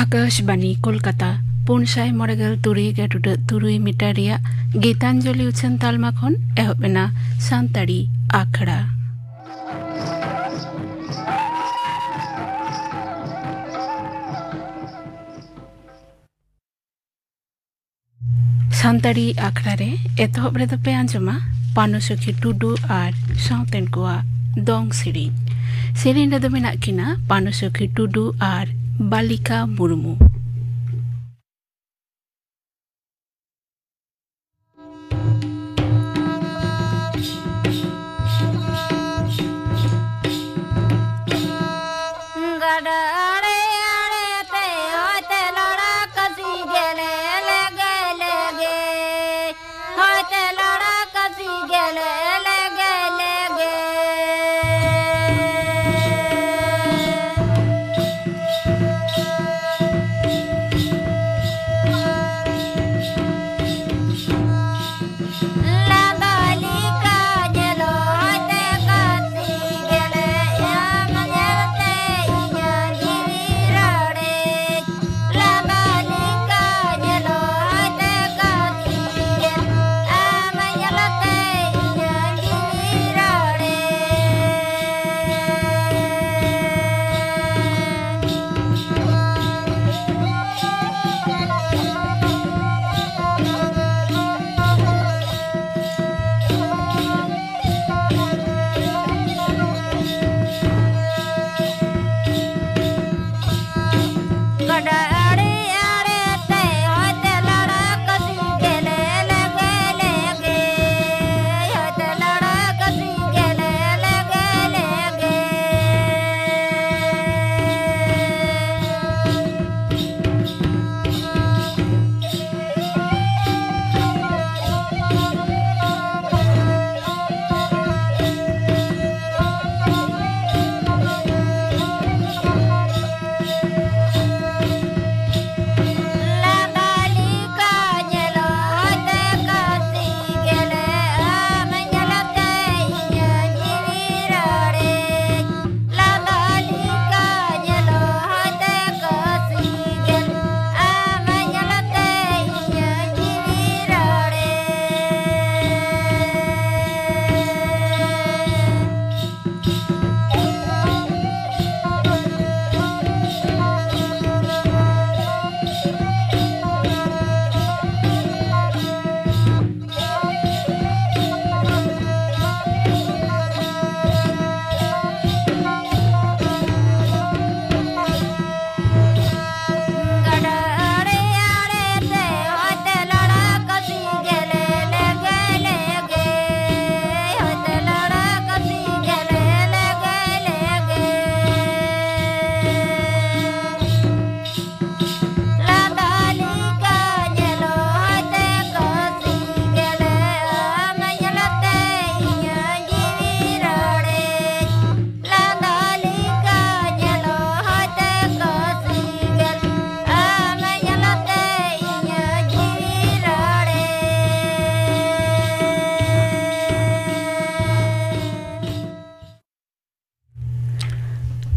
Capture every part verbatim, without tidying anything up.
ᱟᱠᱟᱥᱵᱟᱱᱤ ᱠᱳᱞᱠᱟᱛᱟ, ᱯᱩᱱ ᱥᱟᱭ ᱢᱚᱬᱮ ᱜᱮᱞ ᱛᱩᱨᱩᱭ ᱜᱮᱞ ᱴᱩᱰᱟᱹᱜ ᱛᱩᱨᱩᱭ ᱢᱤᱴᱟᱨ ᱨᱮᱭᱟᱜ ᱜᱤᱛᱟᱧᱡᱚᱞᱤ ᱩᱪᱷᱟᱹᱱ ᱛᱟᱞᱢᱟ ᱠᱷᱚᱱ ᱮᱦᱚᱵ ᱮᱱᱟ ᱥᱟᱱᱛᱟᱲᱤ ᱟᱠᱷᱲᱟ᱾ ᱥᱟᱱᱛᱟᱲᱤ ᱟᱠᱷᱲᱟ ᱨᱮ ᱮᱛᱚᱦᱚᱵ ᱨᱮᱫᱚ ᱯᱮ ᱟᱸᱡᱚᱢᱟ ᱯᱟᱱᱩ ᱥᱚᱠᱷᱤ ᱴᱩᱰᱩ ᱟᱨ ᱥᱟᱶᱛᱮᱱ ᱠᱚᱣᱟᱜ ᱫᱚᱝ ᱥᱮᱨᱮᱧ᱾ ᱥᱮᱨᱮᱧ ᱨᱮᱫᱚ ᱢᱮᱱᱟᱜ ᱠᱤᱱᱟ ᱯᱟᱱᱩ ᱥᱚᱠᱷᱤ ᱴᱩᱰᱩ ᱟᱨ ᱵᱟᱞᱤᱠᱟ ᱢᱩᱨᱢᱩ᱾ ᱜᱟᱰᱟ ᱟᱲᱮ ᱟᱲᱮ ᱛᱮ ᱦᱚᱭᱛᱮ ᱞᱟᱲᱟ ᱠᱟᱹᱥᱤ ᱜᱮᱞᱮ ᱞᱮᱜᱮ ᱞᱮᱜᱮ, ᱦᱚᱭᱛᱮ ᱞᱟᱲᱟ ᱠᱟᱹᱥᱤ ᱜᱮᱞᱮ ᱞᱮᱜᱮ ᱞᱮᱜᱮ᱾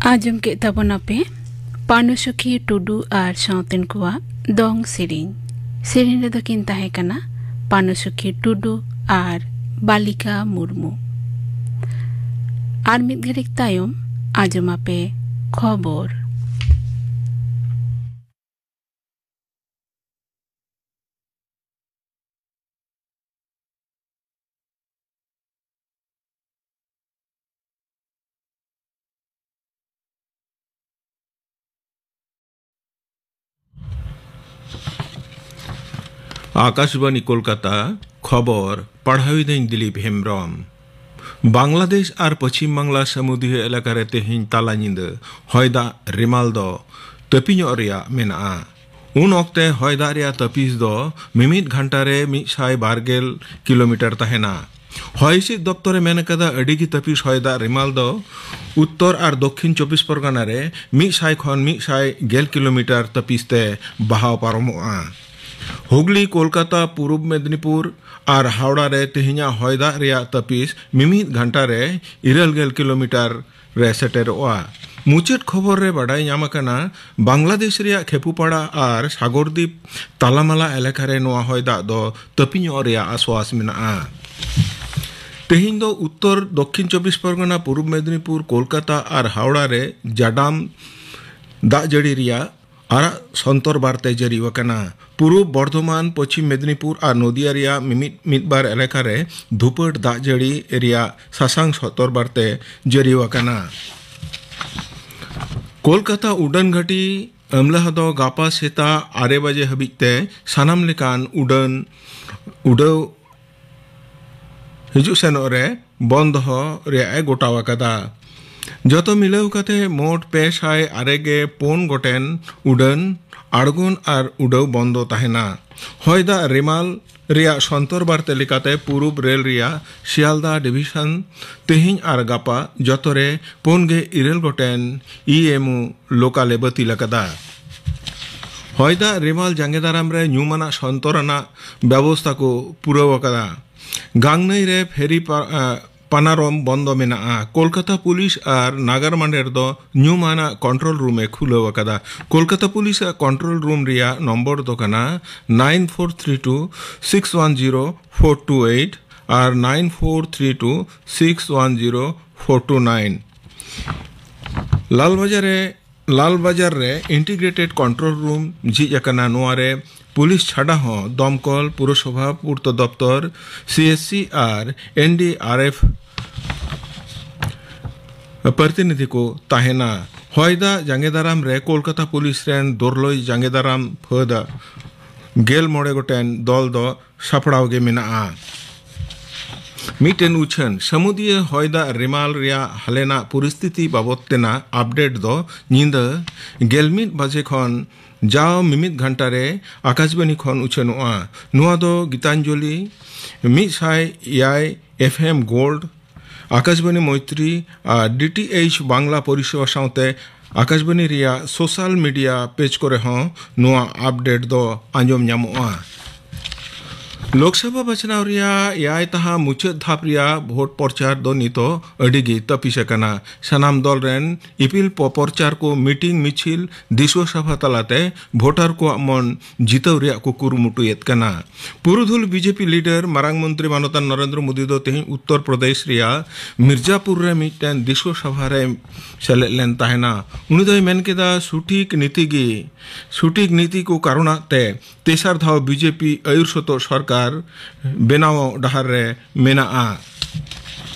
ᱟᱸᱡᱚᱢ ᱠᱮᱫ ᱛᱟᱵᱚᱱᱟᱯᱮ ᱯᱟᱱᱩᱥᱩᱠᱷᱤ ᱴᱩᱰᱩ ᱟᱨ ᱥᱟᱶᱛᱮᱱ ᱠᱚᱣᱟᱜ ᱫᱚᱝ ᱥᱮᱨᱮᱧ᱾ ᱥᱮᱨᱮᱧ ᱨᱮᱫᱚ ᱠᱤᱱ ᱛᱟᱦᱮᱸ ᱠᱟᱱᱟ ᱯᱟᱱᱩᱥᱩᱠᱷᱤ ᱴᱩᱰᱩ ᱟᱨ ᱵᱟᱞᱤᱠᱟ ᱢᱩᱨᱢᱩ᱾ ᱟᱨ ᱢᱤᱫ ᱜᱷᱟᱹᱲᱤᱡ ᱛᱟᱭᱚᱢ ᱟᱸᱡᱚᱢᱟᱯᱮ ᱠᱷᱚᱵᱚᱨ᱾ ᱟᱠᱟᱥᱵᱟᱱᱤ ᱠᱳᱞᱠᱟᱛᱟ, ᱠᱷᱚᱵᱚᱨ ᱯᱟᱲᱦᱟᱣᱤᱫᱟᱹᱧ ᱫᱤᱞᱤᱯ ᱦᱮᱢᱵᱨᱚᱢ᱾ ᱵᱟᱝᱞᱟᱫᱮᱥ ᱟᱨ ᱯᱚᱪᱷᱤᱢ ᱵᱟᱝᱞᱟ ᱥᱟᱹᱢᱩᱫᱤᱭᱟᱹ ᱮᱞᱟᱠᱟ ᱨᱮ ᱛᱮᱦᱮᱧ ᱛᱟᱞᱟ ᱧᱤᱫᱟᱹ ᱦᱚᱭ ᱫᱟᱜ ᱨᱮᱢᱟᱞ ᱫᱚ ᱛᱟᱹᱯᱤᱧᱚᱜ ᱨᱮᱭᱟᱜ ᱢᱮᱱᱟᱜᱼᱟ᱾ ᱩᱱ ᱚᱠᱛᱮ ᱦᱚᱭ ᱫᱟᱜ ᱨᱮᱭᱟᱜ ᱛᱟᱹᱯᱤᱥ ᱫᱚ ᱢᱤᱢᱤᱫ ᱜᱷᱟᱱᱴᱟ ᱨᱮ ᱢᱤᱫ ᱥᱟᱭ ᱵᱟᱨ ᱜᱮᱞ ᱠᱤᱞᱳᱢᱤᱴᱟᱨ ᱛᱟᱦᱮᱱᱟ᱾ ᱦᱚᱭ ᱦᱤᱸᱥᱤᱫ ᱫᱚᱯᱛᱚᱨ ᱮ ᱢᱮᱱ ᱟᱠᱟᱫᱟ, ᱟᱹᱰᱤ ᱜᱮ ᱛᱟᱹᱯᱤᱥ ᱦᱚᱭ ᱫᱟᱜ ᱨᱮᱢᱟᱞ ᱫᱚ ᱩᱛᱛᱚᱨ ᱟᱨ ᱫᱚᱠᱠᱷᱤᱱ ᱪᱚᱵᱵᱤᱥ ᱯᱚᱨᱜᱟᱱᱟ ᱨᱮ ᱢᱤᱫ ᱥᱟᱭ ᱠᱷᱚᱱ ᱢᱤᱫ ᱥᱟᱭ ᱜᱮᱞ ᱠᱤᱞᱳᱢᱤᱴᱟᱨ ᱛᱟᱹᱯᱤᱥ ᱛᱮ ᱵᱟᱦᱟᱣ ᱯᱟᱨᱚᱢᱚᱜᱼᱟ᱾ ᱦᱩᱜᱽᱞᱤ, ᱠᱳᱞᱠᱟᱛᱟ, ᱯᱩᱨᱩᱵ ᱢᱮᱫᱽᱱᱤᱯᱩᱨ ᱟᱨ ᱦᱟᱣᱲᱟ ᱨᱮ ᱛᱮᱦᱮᱧᱟᱜ ᱦᱚᱭ ᱫᱟᱜ ᱨᱮᱭᱟᱜ ᱛᱟᱹᱯᱤᱥ ᱢᱤᱢᱤᱫ ᱜᱷᱟᱱᱴᱟ ᱨᱮ ᱤᱨᱟᱹᱞ ᱜᱮᱞ ᱠᱤᱞᱳᱢᱤᱴᱟᱨ ᱨᱮ ᱥᱮᱴᱮᱨᱚᱜᱼᱟ᱾ ᱢᱩᱪᱟᱹᱫ ᱠᱷᱚᱵᱚᱨ ᱨᱮ ᱵᱟᱰᱟᱭ ᱧᱟᱢ ᱟᱠᱟᱱᱟ, ᱵᱟᱝᱞᱟᱫᱮᱥ ᱨᱮᱭᱟᱜ ᱠᱷᱮᱯᱩᱯᱟᱲᱟ ᱟᱨ ᱥᱟᱜᱚᱨᱫᱤᱯ ᱛᱟᱞᱟᱢᱟᱞᱟ ᱮᱞᱟᱠᱟ ᱨᱮ ᱱᱚᱣᱟ ᱦᱚᱭ ᱫᱟᱜ ᱫᱚ ᱛᱟᱹᱯᱤᱧᱚᱜ ᱨᱮᱭᱟᱜ ᱟᱥᱣᱟᱥ ᱢᱮᱱᱟᱜᱼᱟ᱾ ᱛᱮᱦᱮᱧ ᱫᱚ ᱩᱛᱛᱚᱨ ᱫᱚᱠᱠᱷᱤᱱ ᱪᱚᱵᱵᱤᱥ ᱯᱚᱨᱜᱚᱱᱟ, ᱯᱩᱨᱩᱵ ᱢᱮᱫᱽᱱᱤᱯᱩᱨ, ᱠᱳᱞᱠᱟᱛᱟ ᱟᱨ ᱦᱟᱣᱲᱟ ᱨᱮ ᱡᱟᱰᱟᱢ ᱫᱟᱜ ᱡᱟᱹᱲᱤ ᱨᱮᱭᱟᱜ ᱟᱨᱟᱜ ᱥᱚᱱᱛᱚᱨ ᱵᱟᱨᱛᱮ ᱡᱟᱹᱨᱤ ᱟᱠᱟᱱᱟ᱾ ᱯᱩᱨᱩᱵ ᱵᱚᱨᱫᱷᱚᱢᱟᱱ, ᱯᱚᱪᱷᱤᱢ ᱢᱮᱫᱽᱱᱤᱯᱩᱨ ᱟᱨ ᱱᱚᱫᱤᱭᱟ ᱨᱮᱭᱟᱜ ᱢᱤᱢᱤᱫ ᱢᱤᱫ ᱵᱟᱨ ᱮᱞᱟᱠᱟ ᱨᱮ ᱫᱷᱩᱯᱟᱹᱴ ᱫᱟᱜ ᱡᱟᱹᱲᱤ ᱨᱮᱭᱟᱜ ᱥᱟᱥᱟᱝ ᱥᱚᱱᱛᱚᱨ ᱵᱟᱨᱛᱮ ᱡᱟᱹᱨᱤ ᱟᱠᱟᱱᱟ᱾ ᱠᱳᱞᱠᱟᱛᱟ ᱩᱰᱟᱹᱱ ᱜᱷᱟᱹᱴᱤ ᱟᱹᱢᱞᱟᱦᱟ ᱫᱚ ᱜᱟᱯᱟ ᱥᱮᱛᱟᱜ ᱟᱨᱮ ᱵᱟᱡᱮ ᱦᱟᱹᱵᱤᱡ ᱛᱮ ᱥᱟᱱᱟᱢ ᱞᱮᱠᱟᱱ ᱩᱰᱟᱹᱱ ᱩᱰᱟᱹᱣ ᱦᱤᱡᱩᱜ ᱥᱮᱱᱚᱜ ᱨᱮ ᱵᱚᱱᱫ ᱫᱚᱦᱚ ᱨᱮᱭᱟᱜ ᱮ ᱜᱚᱴᱟᱣ ᱟᱠᱟᱫᱟ᱾ ᱡᱚᱛᱚ ᱢᱤᱞᱟᱹᱣ ᱠᱟᱛᱮ ᱢᱳᱴ ᱯᱮ ᱥᱟᱭ ᱟᱨᱮ ᱜᱮ ᱯᱩᱱ ᱜᱚᱴᱮᱱ ᱩᱰᱟᱹᱱ, ᱟᱬᱜᱚᱱ ᱟᱨ ᱩᱰᱟᱹᱣ ᱵᱚᱱᱫᱚ ᱛᱟᱦᱮᱱᱟ᱾ ᱦᱚᱭ ᱫᱟᱜ ᱨᱮᱢᱟᱞ ᱨᱮᱭᱟᱜ ᱥᱚᱱᱛᱚᱨ ᱵᱟᱨᱛᱮ ᱞᱮᱠᱟᱛᱮ ᱯᱩᱨᱩᱵ ᱨᱮᱞ ᱨᱮᱭᱟᱜ ᱥᱤᱭᱟᱞᱫᱟ ᱰᱤᱵᱷᱤᱥᱚᱱ ᱛᱮᱦᱮᱧ ᱟᱨ ᱜᱟᱯᱟ ᱡᱚᱛᱚ ᱨᱮ ᱯᱩᱱ ᱜᱮ ᱤᱨᱟᱹᱞ ᱜᱚᱴᱮᱱ ᱤ ᱮᱢ ᱩ ᱞᱳᱠᱟᱞ ᱮ ᱵᱟᱹᱛᱤᱞ ᱟᱠᱟᱫᱟ᱾ ᱦᱚᱭ ᱫᱟᱜ ᱨᱮᱢᱟᱞ ᱡᱟᱸᱜᱮ ᱫᱟᱨᱟᱢ ᱨᱮ ᱧᱩᱢᱟᱱᱟᱜ ᱥᱚᱱᱛᱚᱨ ᱟᱱᱟᱜ ᱵᱮᱵᱚᱥᱛᱷᱟ ᱠᱚ ᱯᱩᱨᱟᱹᱣ ᱟᱠᱟᱫᱟ᱾ ᱜᱟᱝᱱᱟᱹᱭ ᱨᱮ ᱯᱷᱮᱨᱤ ᱯᱟ-, ᱟ, ᱯᱟᱱᱟᱨᱚᱢ ᱵᱚᱱᱫᱚ ᱢᱮᱱᱟᱜᱼᱟ᱾ ᱠᱳᱞᱠᱟᱛᱟ ᱯᱩᱞᱤᱥ ᱟᱨ ᱱᱟᱜᱟᱨ ᱢᱟᱱᱰᱮᱨ ᱫᱚ ᱧᱩᱢᱟᱱᱟᱜ ᱠᱚᱱᱴᱨᱳᱞ ᱨᱩᱢ ᱮ ᱠᱷᱩᱞᱟᱹᱣ ᱟᱠᱟᱫᱟ᱾ ᱠᱳᱞᱠᱟᱛᱟ ᱯᱩᱞᱤᱥ ᱟᱜ ᱠᱚᱱᱴᱨᱳᱞ ᱨᱩᱢ ᱨᱮᱭᱟᱜ ᱱᱚᱢᱵᱚᱨ ᱫᱚ ᱠᱟᱱᱟ nine four three two six one zero four two eight ᱟᱨ nine four three two six one zero four two nine᱾ ᱞᱟᱞᱵᱟᱡᱟᱨ ᱨᱮ ᱞᱟᱞᱵᱟᱡᱟᱨ ᱨᱮ ᱤᱱᱴᱤᱜᱨᱮᱴᱮᱰ ᱠᱚᱱᱴᱨᱳᱞ ᱨᱩᱢ ᱡᱷᱤᱡ ᱟᱠᱟᱱᱟ᱾ ᱱᱚᱣᱟ ᱨᱮ ᱯᱩᱞᱤᱥ ᱪᱷᱟᱰᱟ ᱦᱚᱸ ᱫᱚᱢᱠᱚᱞ, ᱯᱩᱨᱚᱥᱚᱵᱷᱟ, ᱯᱩᱨᱛᱚ ᱫᱚᱯᱛᱚᱨ, ᱥᱤ ᱮᱥ ᱥᱤ ᱟᱨ ᱮᱱ ᱰᱤ ᱟᱨ ᱮᱯᱷ ᱯᱨᱚᱛᱤᱱᱤᱫᱷᱤ ᱠᱚ ᱛᱟᱦᱮᱱᱟ᱾ ᱦᱚᱭ ᱫᱟᱜ ᱡᱟᱸᱜᱮ ᱫᱟᱨᱟᱢ ᱨᱮ ᱠᱳᱞᱠᱟᱛᱟ ᱯᱩᱞᱤᱥ ᱨᱮᱱ ᱫᱳᱨᱞᱳᱭ ᱡᱟᱸᱜᱮ ᱫᱟᱨᱟᱢ ᱯᱷᱟᱹᱫ ᱜᱮᱞ ᱢᱚᱬᱮ ᱜᱚᱴᱮᱱ ᱫᱚᱞ ᱫᱚ ᱥᱟᱯᱲᱟᱣ ᱜᱮ ᱢᱮᱱᱟᱜᱼᱟ᱾ ᱢᱤᱫᱴᱮᱱ ᱩᱪᱷᱟᱹᱱ, ᱥᱟᱹᱢᱩᱫᱤᱭᱟᱹ ᱦᱚᱭ ᱫᱟᱜ ᱨᱮᱢᱟᱞ ᱨᱮᱭᱟᱜ ᱦᱟᱞᱮᱱᱟᱜ ᱯᱚᱨᱤᱥᱛᱷᱤᱛᱤ ᱵᱟᱵᱚᱫ ᱛᱮᱱᱟᱜ ᱟᱯᱰᱮᱴ ᱫᱚ ᱧᱤᱫᱟᱹ ᱜᱮᱞ ᱢᱤᱫ ᱵᱟᱡᱮ ᱠᱷᱚᱱ ᱡᱟᱣ ᱢᱤᱢᱤᱫ ᱜᱷᱚᱱᱴᱟ ᱨᱮ ᱟᱠᱟᱥᱵᱟᱱᱤ ᱠᱷᱚᱱ ᱩᱪᱷᱟᱹᱱᱚᱜᱼᱟ᱾ ᱱᱚᱣᱟ ᱫᱚ ᱜᱤᱛᱟᱧᱡᱚᱞᱤ ᱢᱤᱫ ᱥᱟᱭ ᱮᱭᱟᱭ ᱮᱯᱷ ᱮᱢ ᱜᱳᱞᱰ, ᱟᱠᱟᱥᱵᱟᱱᱤ ᱢᱳᱭᱛᱨᱤ ᱟᱨ ᱰᱤ ᱴᱤ ᱮᱭᱤᱪ ᱵᱟᱝᱞᱟ ᱯᱚᱨᱤᱥᱮᱵᱟ ᱥᱟᱶᱛᱮ ᱟᱠᱟᱥᱵᱟᱱᱤ ᱨᱮᱭᱟᱜ ᱥᱳᱥᱟᱞ ᱢᱤᱰᱤᱭᱟ ᱯᱮᱡᱽ ᱠᱚᱨᱮ ᱦᱚᱸ ᱱᱚᱣᱟ ᱟᱯᱰᱮᱴ ᱫᱚ ᱟᱸᱡᱚᱢ ᱧᱟᱢᱚᱜᱼᱟ᱾ ᱞᱳᱠᱥᱚᱵᱷᱟ ᱵᱟᱪᱷᱱᱟᱣ ᱨᱮᱭᱟᱜ ᱮᱭᱟᱭ ᱛᱟᱦᱟ ᱢᱩᱪᱟᱹᱫ ᱫᱷᱟᱯ ᱨᱮᱭᱟᱜ ᱵᱷᱳᱴ ᱯᱨᱚᱪᱟᱨ ᱫᱚ ᱱᱤᱛᱚᱜ ᱟᱹᱰᱤ ᱜᱮ ᱛᱟᱹᱯᱤᱥ ᱟᱠᱟᱱᱟ᱾ ᱥᱟᱱᱟᱢ ᱫᱚᱞ ᱨᱮᱱ ᱤᱯᱤᱞ ᱯᱚ-, ᱯᱨᱚᱪᱟᱨ ᱠᱚ ᱢᱤᱴᱤᱝ, ᱢᱤᱪᱷᱤᱞ, ᱫᱤᱥᱩᱣᱟᱹ ᱥᱚᱵᱷᱟ ᱛᱟᱞᱟᱛᱮ ᱵᱷᱳᱴᱟᱨ ᱠᱚᱣᱟᱜ ᱢᱚᱱ ᱡᱤᱛᱟᱹᱣ ᱨᱮᱭᱟᱜ ᱠᱚ ᱠᱩᱨᱩᱢᱩᱴᱩᱭᱮᱫ ᱠᱟᱱᱟ᱾ ᱯᱩᱨᱩᱫᱷᱩᱞ ᱵᱤ ᱡᱮ ᱯᱤ ᱞᱤᱰᱟᱨ ᱢᱟᱨᱟᱝ ᱢᱚᱱᱛᱨᱤ ᱢᱟᱱᱚᱛᱟᱱ ᱱᱚᱨᱮᱱᱫᱨᱚ ᱢᱳᱫᱤ ᱫᱚ ᱛᱮᱦᱮᱧ ᱩᱛᱛᱚᱨ ᱯᱨᱚᱫᱮᱥ ᱨᱮᱭᱟᱜ ᱢᱤᱨᱡᱟᱯᱩᱨ ᱨᱮ ᱢᱤᱫᱴᱮᱱ ᱫᱤᱥᱩᱣᱟᱹ ᱥᱚᱵᱷᱟ ᱨᱮ ᱥᱮᱞᱮᱫ ᱞᱮᱱ ᱛᱟᱦᱮᱱᱟ᱾ ᱩᱱᱤ ᱫᱚᱭ ᱢᱮᱱ ᱠᱮᱫᱟ, ᱥᱚᱴᱷᱤᱠ ᱱᱤᱛᱤ ᱜᱮ, ᱥᱚᱴᱷᱤᱠ ᱱᱤᱛᱤ ᱠᱚ ᱠᱟᱨᱚᱱᱟᱜ ᱛᱮ ᱛᱮᱥᱟᱨ ᱫᱷᱟᱣ ᱵᱤ ᱡᱮ ᱯᱤ ᱟᱹᱭᱩᱨ ᱥᱚᱛᱚᱜ ᱥᱚᱨᱠᱟᱨ ᱵᱮᱱᱟᱣ ᱰᱟᱦᱟᱨ ᱨᱮ ᱢᱮᱱᱟᱜᱼᱟ᱾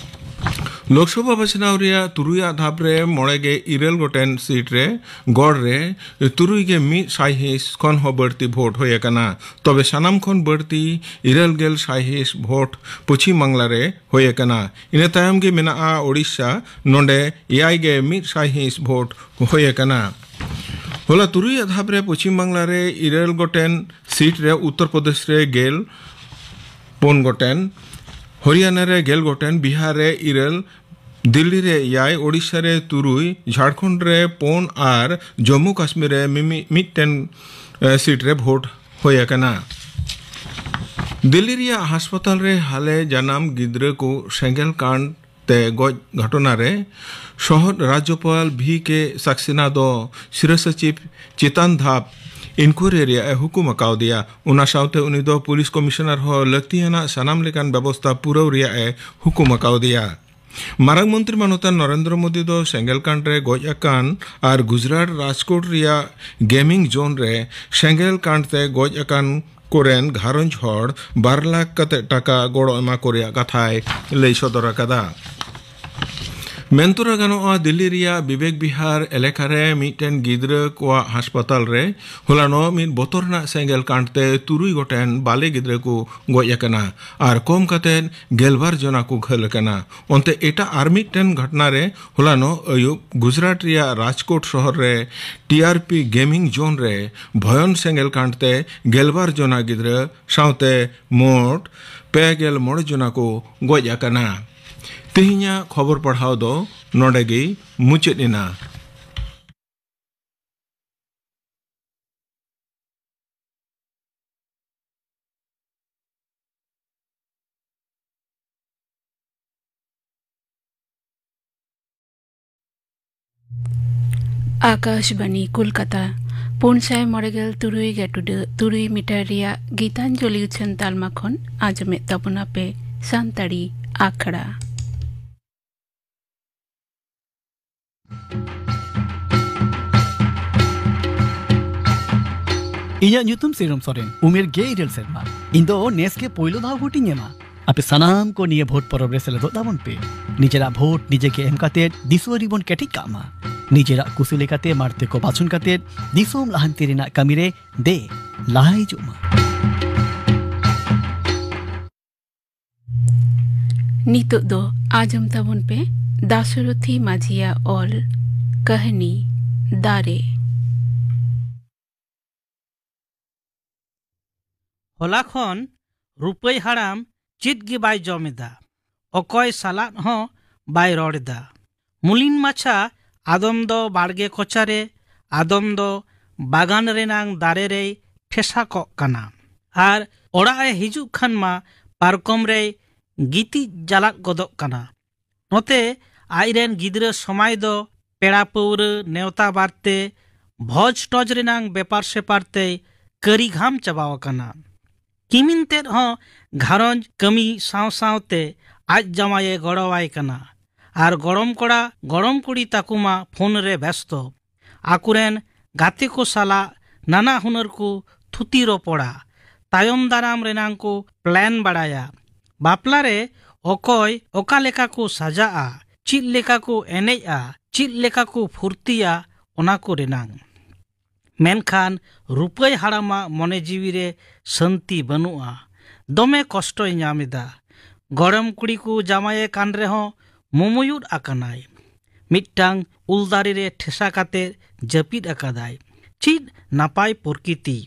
ᱞᱳᱠᱥᱚᱵᱷᱟ ᱵᱟᱪᱷᱱᱟᱣ ᱨᱮᱭᱟᱜ ᱛᱩᱨᱩᱭᱟᱜ ᱫᱷᱟᱯ ᱨᱮ ᱢᱚᱬᱮ ᱜᱮ ᱤᱨᱟᱹᱞ ᱜᱚᱴᱮᱱ ᱥᱤᱴ ᱨᱮ ᱜᱚᱲ ᱨᱮ ᱛᱩᱨᱩᱭ ᱜᱮ ᱢᱤᱫ ᱥᱟᱭᱦᱤᱸᱥ ᱠᱷᱚᱱ ᱦᱚᱸ ᱵᱟᱹᱲᱛᱤ ᱵᱷᱳᱴ ᱦᱩᱭ ᱟᱠᱟᱱᱟ᱾ ᱛᱚᱵᱮ ᱥᱟᱱᱟᱢ ᱠᱷᱚᱱ ᱵᱟᱹᱲᱛᱤ ᱤᱨᱟᱹᱞ ᱜᱮᱞ ᱥᱟᱭᱦᱤᱸᱥ ᱵᱷᱳᱴ ᱯᱚᱪᱷᱤᱢ ᱵᱟᱝᱞᱟ ᱨᱮ ᱦᱩᱭ ᱟᱠᱟᱱᱟ᱾ ᱤᱱᱟᱹ ᱛᱟᱭᱚᱢ ᱜᱮ ᱢᱮᱱᱟᱜᱼᱟ ᱳᱰᱤᱥᱟ, ᱱᱚᱰᱮ ᱮᱭᱟᱭ ᱜᱮ ᱢᱤᱫ ᱥᱟᱭᱦᱤᱸᱥ ᱵᱷᱳᱴ ᱦᱩᱭ ᱟᱠᱟᱱᱟ᱾ ᱦᱚᱞᱟ ᱛᱩᱨᱩᱭᱟᱜ ᱫᱷᱟᱯ ᱨᱮ ᱯᱚᱪᱷᱤᱢ ᱵᱟᱝᱞᱟ ᱨᱮ ᱤᱨᱟᱹᱞ ᱜᱚᱴᱮᱱ ᱥᱤᱴ ᱨᱮ ᱩᱛᱛᱚᱨ ᱯᱨᱚᱫᱮᱥ ᱨᱮ ᱜᱮᱞ ᱯᱩᱱ ᱜᱚᱴᱮᱱ, ᱦᱚᱨᱤᱭᱟᱱᱟ ᱨᱮ ᱜᱮᱞ ᱜᱚᱴᱮᱱ, ᱵᱤᱦᱟᱨ ᱨᱮ ᱤᱨᱟᱹᱞ, ᱫᱤᱞᱞᱤ ᱨᱮ ᱮᱭᱟᱭ, ᱳᱰᱤᱥᱟ ᱨᱮ ᱛᱩᱨᱩᱭ, ᱡᱷᱟᱲᱠᱷᱚᱸᱰ ᱨᱮ ᱯᱩᱱ ᱟᱨ ᱡᱚᱢᱢᱩ ᱠᱟᱥᱢᱤᱨ ᱨᱮ ᱢᱤᱢᱤ-, ᱢᱤᱫᱴᱮᱱ, ᱮ, ᱥᱤᱴ ᱨᱮ ᱵᱷᱳᱴ ᱦᱩᱭ ᱟᱠᱟᱱᱟ᱾ ᱫᱤᱞᱞᱤ ᱨᱮᱭᱟᱜ ᱦᱟᱥᱯᱟᱛᱟᱞ ᱨᱮ ᱦᱟᱞᱮ ᱡᱟᱱᱟᱢ ᱜᱤᱫᱽᱨᱟᱹ ᱠᱚ ᱥᱮᱸᱜᱮᱞ ᱠᱟᱱᱰ ᱛᱮ ᱜᱚᱡ ᱜᱷᱚᱴᱚᱱᱟ ᱨᱮ ᱥᱚᱦᱚᱫ ᱨᱟᱡᱽᱡᱚᱯᱟᱞ ᱵᱷᱤ ᱠᱮ ᱥᱟᱠᱥᱮᱱᱟ ᱫᱚ ᱥᱤᱨᱟᱹ ᱥᱚᱪᱤᱵᱽ ᱪᱮᱛᱟᱱ ᱫᱷᱟᱯ ᱤᱱᱠᱩᱭᱟᱨᱤ ᱨᱮᱭᱟᱜ ᱮ ᱦᱩᱠᱩᱢ ᱟᱠᱟᱣᱫᱮᱭᱟ᱾ ᱚᱱᱟ ᱥᱟᱶᱛᱮ ᱩᱱᱤ ᱫᱚ ᱯᱩᱞᱤᱥ ᱠᱚᱢᱤᱥᱚᱱᱟᱨ ᱦᱚᱸ ᱞᱟᱹᱠᱛᱤᱭᱟᱱᱟᱜ ᱥᱟᱱᱟᱢ ᱞᱮᱠᱟᱱ ᱵᱮᱵᱚᱥᱛᱷᱟ ᱯᱩᱨᱟᱹᱣ ᱨᱮᱭᱟᱜ ᱮ ᱦᱩᱠᱩᱢ ᱟᱠᱟᱣᱫᱮᱭᱟ᱾ ᱢᱟᱨᱟᱝ ᱢᱚᱱᱛᱨᱤ ᱢᱟᱱᱚᱛᱟᱱ ᱱᱚᱨᱮᱱᱫᱨᱚ ᱢᱳᱫᱤ ᱫᱚ ᱥᱮᱸᱜᱮᱞ ᱠᱟᱱᱰ ᱨᱮ ᱜᱚᱡ ᱟᱠᱟᱱ ᱟᱨ ᱜᱩᱡᱽᱨᱟᱴ ᱨᱟᱡᱽᱠᱳᱴ ᱨᱮᱭᱟᱜ ᱜᱮᱢᱤᱝ ᱡᱳᱱ ᱨᱮ ᱥᱮᱸᱜᱮᱞ ᱠᱟᱱᱰ ᱛᱮ ᱜᱚᱡ ᱟᱠᱟᱱ ᱠᱚᱨᱮᱱ ᱜᱷᱟᱨᱚᱸᱡᱽ ᱦᱚᱲ ᱵᱟᱨ ᱞᱟᱠᱷ ᱠᱟᱛᱮ ᱴᱟᱠᱟ ᱜᱚᱲᱚ ᱮᱢᱟ ᱠᱚ ᱨᱮᱭᱟᱜ ᱠᱟᱛᱷᱟᱭ ᱞᱟᱹᱭ ᱥᱚᱫᱚᱨ ᱟᱠᱟᱫᱟ᱾ ᱢᱮᱱᱛᱚᱨᱟ ᱜᱟᱱᱚᱜᱼᱟ, ᱫᱤᱞᱞᱤ ᱨᱮᱭᱟᱜ ᱵᱤᱵᱮᱠ ᱵᱤᱦᱟᱨ ᱮᱞᱟᱠᱟ ᱨᱮ ᱢᱤᱫᱴᱮᱱ ᱜᱤᱫᱽᱨᱟᱹ ᱠᱚᱣᱟᱜ ᱦᱟᱥᱯᱟᱛᱟᱞ ᱨᱮ ᱦᱚᱞᱟᱱᱚᱜ ᱢᱤᱫ ᱵᱚᱛᱚᱨ ᱨᱮᱱᱟᱜ ᱥᱮᱸᱜᱮᱞ ᱠᱟᱱᱰ ᱛᱮ ᱛᱩᱨᱩᱭ ᱜᱚᱴᱮᱱ ᱵᱟᱞᱮ ᱜᱤᱫᱽᱨᱟᱹ ᱠᱚ ᱜᱚᱡ ᱟᱠᱟᱱᱟ ᱟᱨ ᱠᱚᱢ ᱠᱟᱛᱮ ᱜᱮᱞᱵᱟᱨ ᱡᱚᱱᱟ ᱠᱚ ᱜᱷᱟᱹᱞ ᱟᱠᱟᱱᱟ᱾ ᱚᱱᱛᱮ ᱮᱴᱟᱜ ᱟᱨ ᱢᱤᱫᱴᱮᱱ ᱜᱷᱚᱴᱚᱱᱟ ᱨᱮ ᱦᱚᱞᱟᱱᱚᱜ ᱟᱹᱭᱩᱵ ᱜᱩᱡᱽᱨᱟᱴ ᱨᱮᱭᱟᱜ ᱨᱟᱡᱽᱠᱳᱴ ᱥᱚᱦᱚᱨ ᱨᱮ ᱴᱤ ᱟᱨ ᱯᱤ ᱜᱮᱢᱤᱝ ᱡᱳᱱ ᱨᱮ ᱵᱷᱚᱭᱚᱱ ᱥᱮᱸᱜᱮᱞ ᱠᱟᱱᱰ ᱛᱮ ᱜᱮᱞᱵᱟᱨ ᱡᱚᱱᱟ ᱜᱤᱫᱽᱨᱟᱹ ᱥᱟᱶᱛᱮ ᱢᱳᱴ ᱯᱮ ᱜᱮᱞ ᱢᱚᱬᱮ ᱡᱚᱱᱟ ᱠᱚ ᱜᱚᱡ ᱟᱠᱟᱱᱟ᱾ ᱛᱮᱦᱮᱧᱟᱜ ᱠᱷᱚᱵᱚᱨ ᱯᱟᱲᱦᱟᱣ ᱫᱚ ᱱᱚᱰᱮ ᱜᱮ ᱢᱩᱪᱟᱹᱫ ᱮᱱᱟ᱾ ᱟᱠᱟᱥᱵᱟᱱᱤ ᱠᱳᱞᱠᱟᱛᱟ, ᱯᱩᱱ ᱥᱟᱭ ᱢᱚᱬᱮ ᱜᱮᱞ ᱛᱩᱨᱩᱭ ᱜᱮ ᱴᱩᱰᱟᱹᱜ ᱛᱩᱨᱩᱭ ᱢᱤᱴᱟᱨ ᱨᱮᱭᱟᱜ ᱜᱤᱛᱟᱧᱡᱚᱞᱤ ᱩᱪᱷᱟᱹᱱ ᱛᱟᱞᱢᱟ ᱠᱷᱚᱱ ᱟᱸᱡᱚᱢᱮᱫ ᱛᱟᱵᱚᱱᱟᱯᱮ ᱥᱟᱱᱛᱟᱲᱤ ᱟᱠᱷᱲᱟ᱾ ᱤᱧᱟᱜ ᱧᱩᱛᱩᱢ ᱥᱤᱨᱚᱢ ᱥᱚᱨᱮᱱ, ᱩᱢᱮᱨ ᱜᱮᱞ ᱤᱨᱟᱹᱞ ᱥᱮᱨᱢᱟ᱾ ᱤᱧ ᱫᱚ ᱱᱮᱥ ᱜᱮ ᱯᱳᱭᱞᱳ ᱫᱷᱟᱣ ᱵᱷᱳᱴ ᱤᱧ ᱮᱢᱟ᱾ ᱟᱯᱮ ᱥᱟᱱᱟᱢ ᱠᱚ ᱱᱤᱭᱟᱹ ᱵᱷᱳᱴ ᱯᱚᱨᱚᱵᱽ ᱨᱮ ᱥᱮᱞᱮᱫᱚᱜ ᱛᱟᱵᱚᱱ ᱯᱮ᱾ ᱱᱤᱡᱮᱨᱟᱜ ᱵᱷᱳᱴ ᱱᱤᱡᱮ ᱜᱮ ᱮᱢ ᱠᱟᱛᱮ ᱫᱤᱥᱩᱣᱟᱹ ᱨᱤᱵᱚᱱ ᱠᱮᱴᱮᱡ ᱠᱟᱜ ᱢᱟ᱾ ᱱᱤᱡᱮᱨᱟᱜ ᱠᱩᱥᱤ ᱞᱮᱠᱟᱛᱮ ᱢᱟᱲᱛᱮ ᱠᱚ ᱵᱟᱪᱷᱚᱱ ᱠᱟᱛᱮ ᱫᱤᱥᱚᱢ ᱞᱟᱦᱟᱱᱛᱤ ᱨᱮᱱᱟᱜ ᱠᱟᱹᱢᱤ ᱨᱮ ᱫᱮ ᱞᱟᱦᱟ ᱦᱤᱡᱩᱜ ᱢᱟ᱾ ᱱᱤᱛᱚᱜ ᱫᱚ ᱟᱸᱡᱚᱢ ᱛᱟᱵᱚᱱ ᱯᱮ ᱫᱟᱥᱚᱨᱚᱛᱷᱤ ᱢᱟᱹᱡᱷᱤᱭᱟᱜ ᱚᱞ ᱠᱟᱹᱦᱱᱤ ᱫᱟᱨᱮ᱾ ᱦᱚᱞᱟ ᱠᱷᱚᱱ ᱨᱩᱯᱟᱹᱭ ᱦᱟᱲᱟᱢ ᱪᱮᱫ ᱜᱮ ᱵᱟᱭ ᱡᱚᱢ ᱮᱫᱟ, ᱚᱠᱚᱭ ᱥᱟᱞᱟᱜ ᱦᱚᱸ ᱵᱟᱭ ᱨᱚᱲ ᱮᱫᱟ᱾ ᱢᱩᱞᱤᱱ ᱢᱟᱪᱷᱟ ᱟᱫᱚᱢ ᱫᱚ ᱵᱟᱲᱜᱮ ᱠᱚᱪᱟᱨᱮ, ᱟᱫᱚᱢ ᱫᱚ ᱵᱟᱜᱟᱱ ᱨᱮᱱᱟᱝ ᱫᱟᱨᱮ ᱨᱮᱭ ᱴᱷᱮᱥᱟ ᱠᱚᱜ ᱠᱟᱱᱟ᱾ ᱟᱨ ᱚᱲᱟᱜ ᱮ ᱦᱤᱡᱩᱜ ᱠᱷᱟᱱ ᱢᱟ ᱯᱟᱨᱠᱚᱢ ᱨᱮᱭ ᱜᱤᱛᱤᱡ ᱡᱟᱞᱟᱫ ᱜᱚᱫᱚᱜ ᱠᱟᱱᱟ᱾ ᱱᱚᱛᱮ ᱟᱡᱨᱮᱱ ᱜᱤᱫᱽᱨᱟᱹ ᱥᱚᱢᱟᱭ ᱫᱚ ᱯᱮᱲᱟ ᱯᱟᱹᱣᱨᱟᱹ ᱱᱮᱣᱛᱟ ᱵᱟᱨᱛᱮ ᱵᱷᱚᱡᱽ ᱴᱚᱡᱽ ᱨᱮᱱᱟᱝ ᱵᱮᱯᱟᱨ ᱥᱮᱯᱟᱨ ᱛᱮᱭ ᱠᱟᱹᱨᱤ ᱜᱷᱟᱢ ᱪᱟᱵᱟᱣ ᱟᱠᱟᱱᱟ᱾ ᱠᱤᱢᱤᱱ ᱛᱮᱫ ᱦᱚᱸ ᱜᱷᱟᱨᱚᱸᱡᱽ ᱠᱟᱹᱢᱤ ᱥᱟᱶ ᱥᱟᱶᱛᱮ ᱟᱡ ᱡᱟᱶᱟᱭᱮ ᱜᱚᱲᱚᱣᱟᱭ ᱠᱟᱱᱟ᱾ ᱟᱨ ᱜᱚᱲᱚᱢ ᱠᱚᱲᱟ ᱜᱚᱲᱚᱢ ᱠᱩᱲᱤ ᱛᱟᱠᱚ ᱢᱟ ᱯᱷᱳᱱ ᱨᱮ ᱵᱮᱥᱛᱚ᱾ ᱟᱠᱚᱨᱮᱱ ᱜᱟᱛᱮ ᱠᱚ ᱥᱟᱞᱟᱜ ᱱᱟᱱᱟ ᱦᱩᱱᱟᱹᱨ ᱠᱚ ᱛᱷᱩᱛᱤ ᱨᱚᱯᱚᱲᱟ᱾ ᱛᱟᱭᱚᱢ ᱫᱟᱨᱟᱢ ᱨᱮᱱᱟᱝ ᱠᱚ ᱯᱞᱟᱱ ᱵᱟᱲᱟᱭᱟ᱾ ᱵᱟᱯᱞᱟ ᱨᱮ ᱚᱠᱚᱭ ᱚᱠᱟ ᱞᱮᱠᱟ ᱠᱚ ᱥᱟᱡᱟᱜᱼᱟ, ᱪᱮᱫ ᱞᱮᱠᱟ ᱠᱚ ᱮᱱᱮᱡᱼᱟ, ᱪᱮᱫ ᱞᱮᱠᱟ ᱠᱚ ᱯᱷᱩᱨᱛᱤᱭᱟ, ᱚᱱᱟ ᱠᱚ ᱨᱮᱱᱟᱝ᱾ ᱢᱮᱱᱠᱷᱟᱱ ᱨᱩᱯᱟᱹᱭ ᱦᱟᱲᱟᱢᱟᱜ ᱢᱚᱱᱮ ᱡᱤᱣᱤ ᱨᱮ ᱥᱟᱹᱱᱛᱤ ᱵᱟᱹᱱᱩᱜᱼᱟ᱾ ᱫᱚᱢᱮ ᱠᱚᱥᱴᱚᱭ ᱧᱟᱢ ᱮᱫᱟ᱾ ᱜᱚᱲᱚᱢ ᱠᱩᱲᱤ ᱠᱚ ᱡᱟᱶᱟᱭᱮ ᱠᱟᱱ ᱨᱮᱦᱚᱸ ᱢᱩᱢᱩᱭᱩᱫ ᱟᱠᱟᱱᱟᱭ᱾ ᱢᱤᱫᱴᱟᱝ ᱩᱞ ᱫᱟᱨᱮ ᱨᱮ ᱴᱷᱮᱥᱟ ᱠᱟᱛᱮ ᱡᱟᱹᱯᱤᱫ ᱟᱠᱟᱫᱟᱭ᱾ ᱪᱮᱫ ᱱᱟᱯᱟᱭ ᱯᱨᱚᱠᱤᱛᱤ!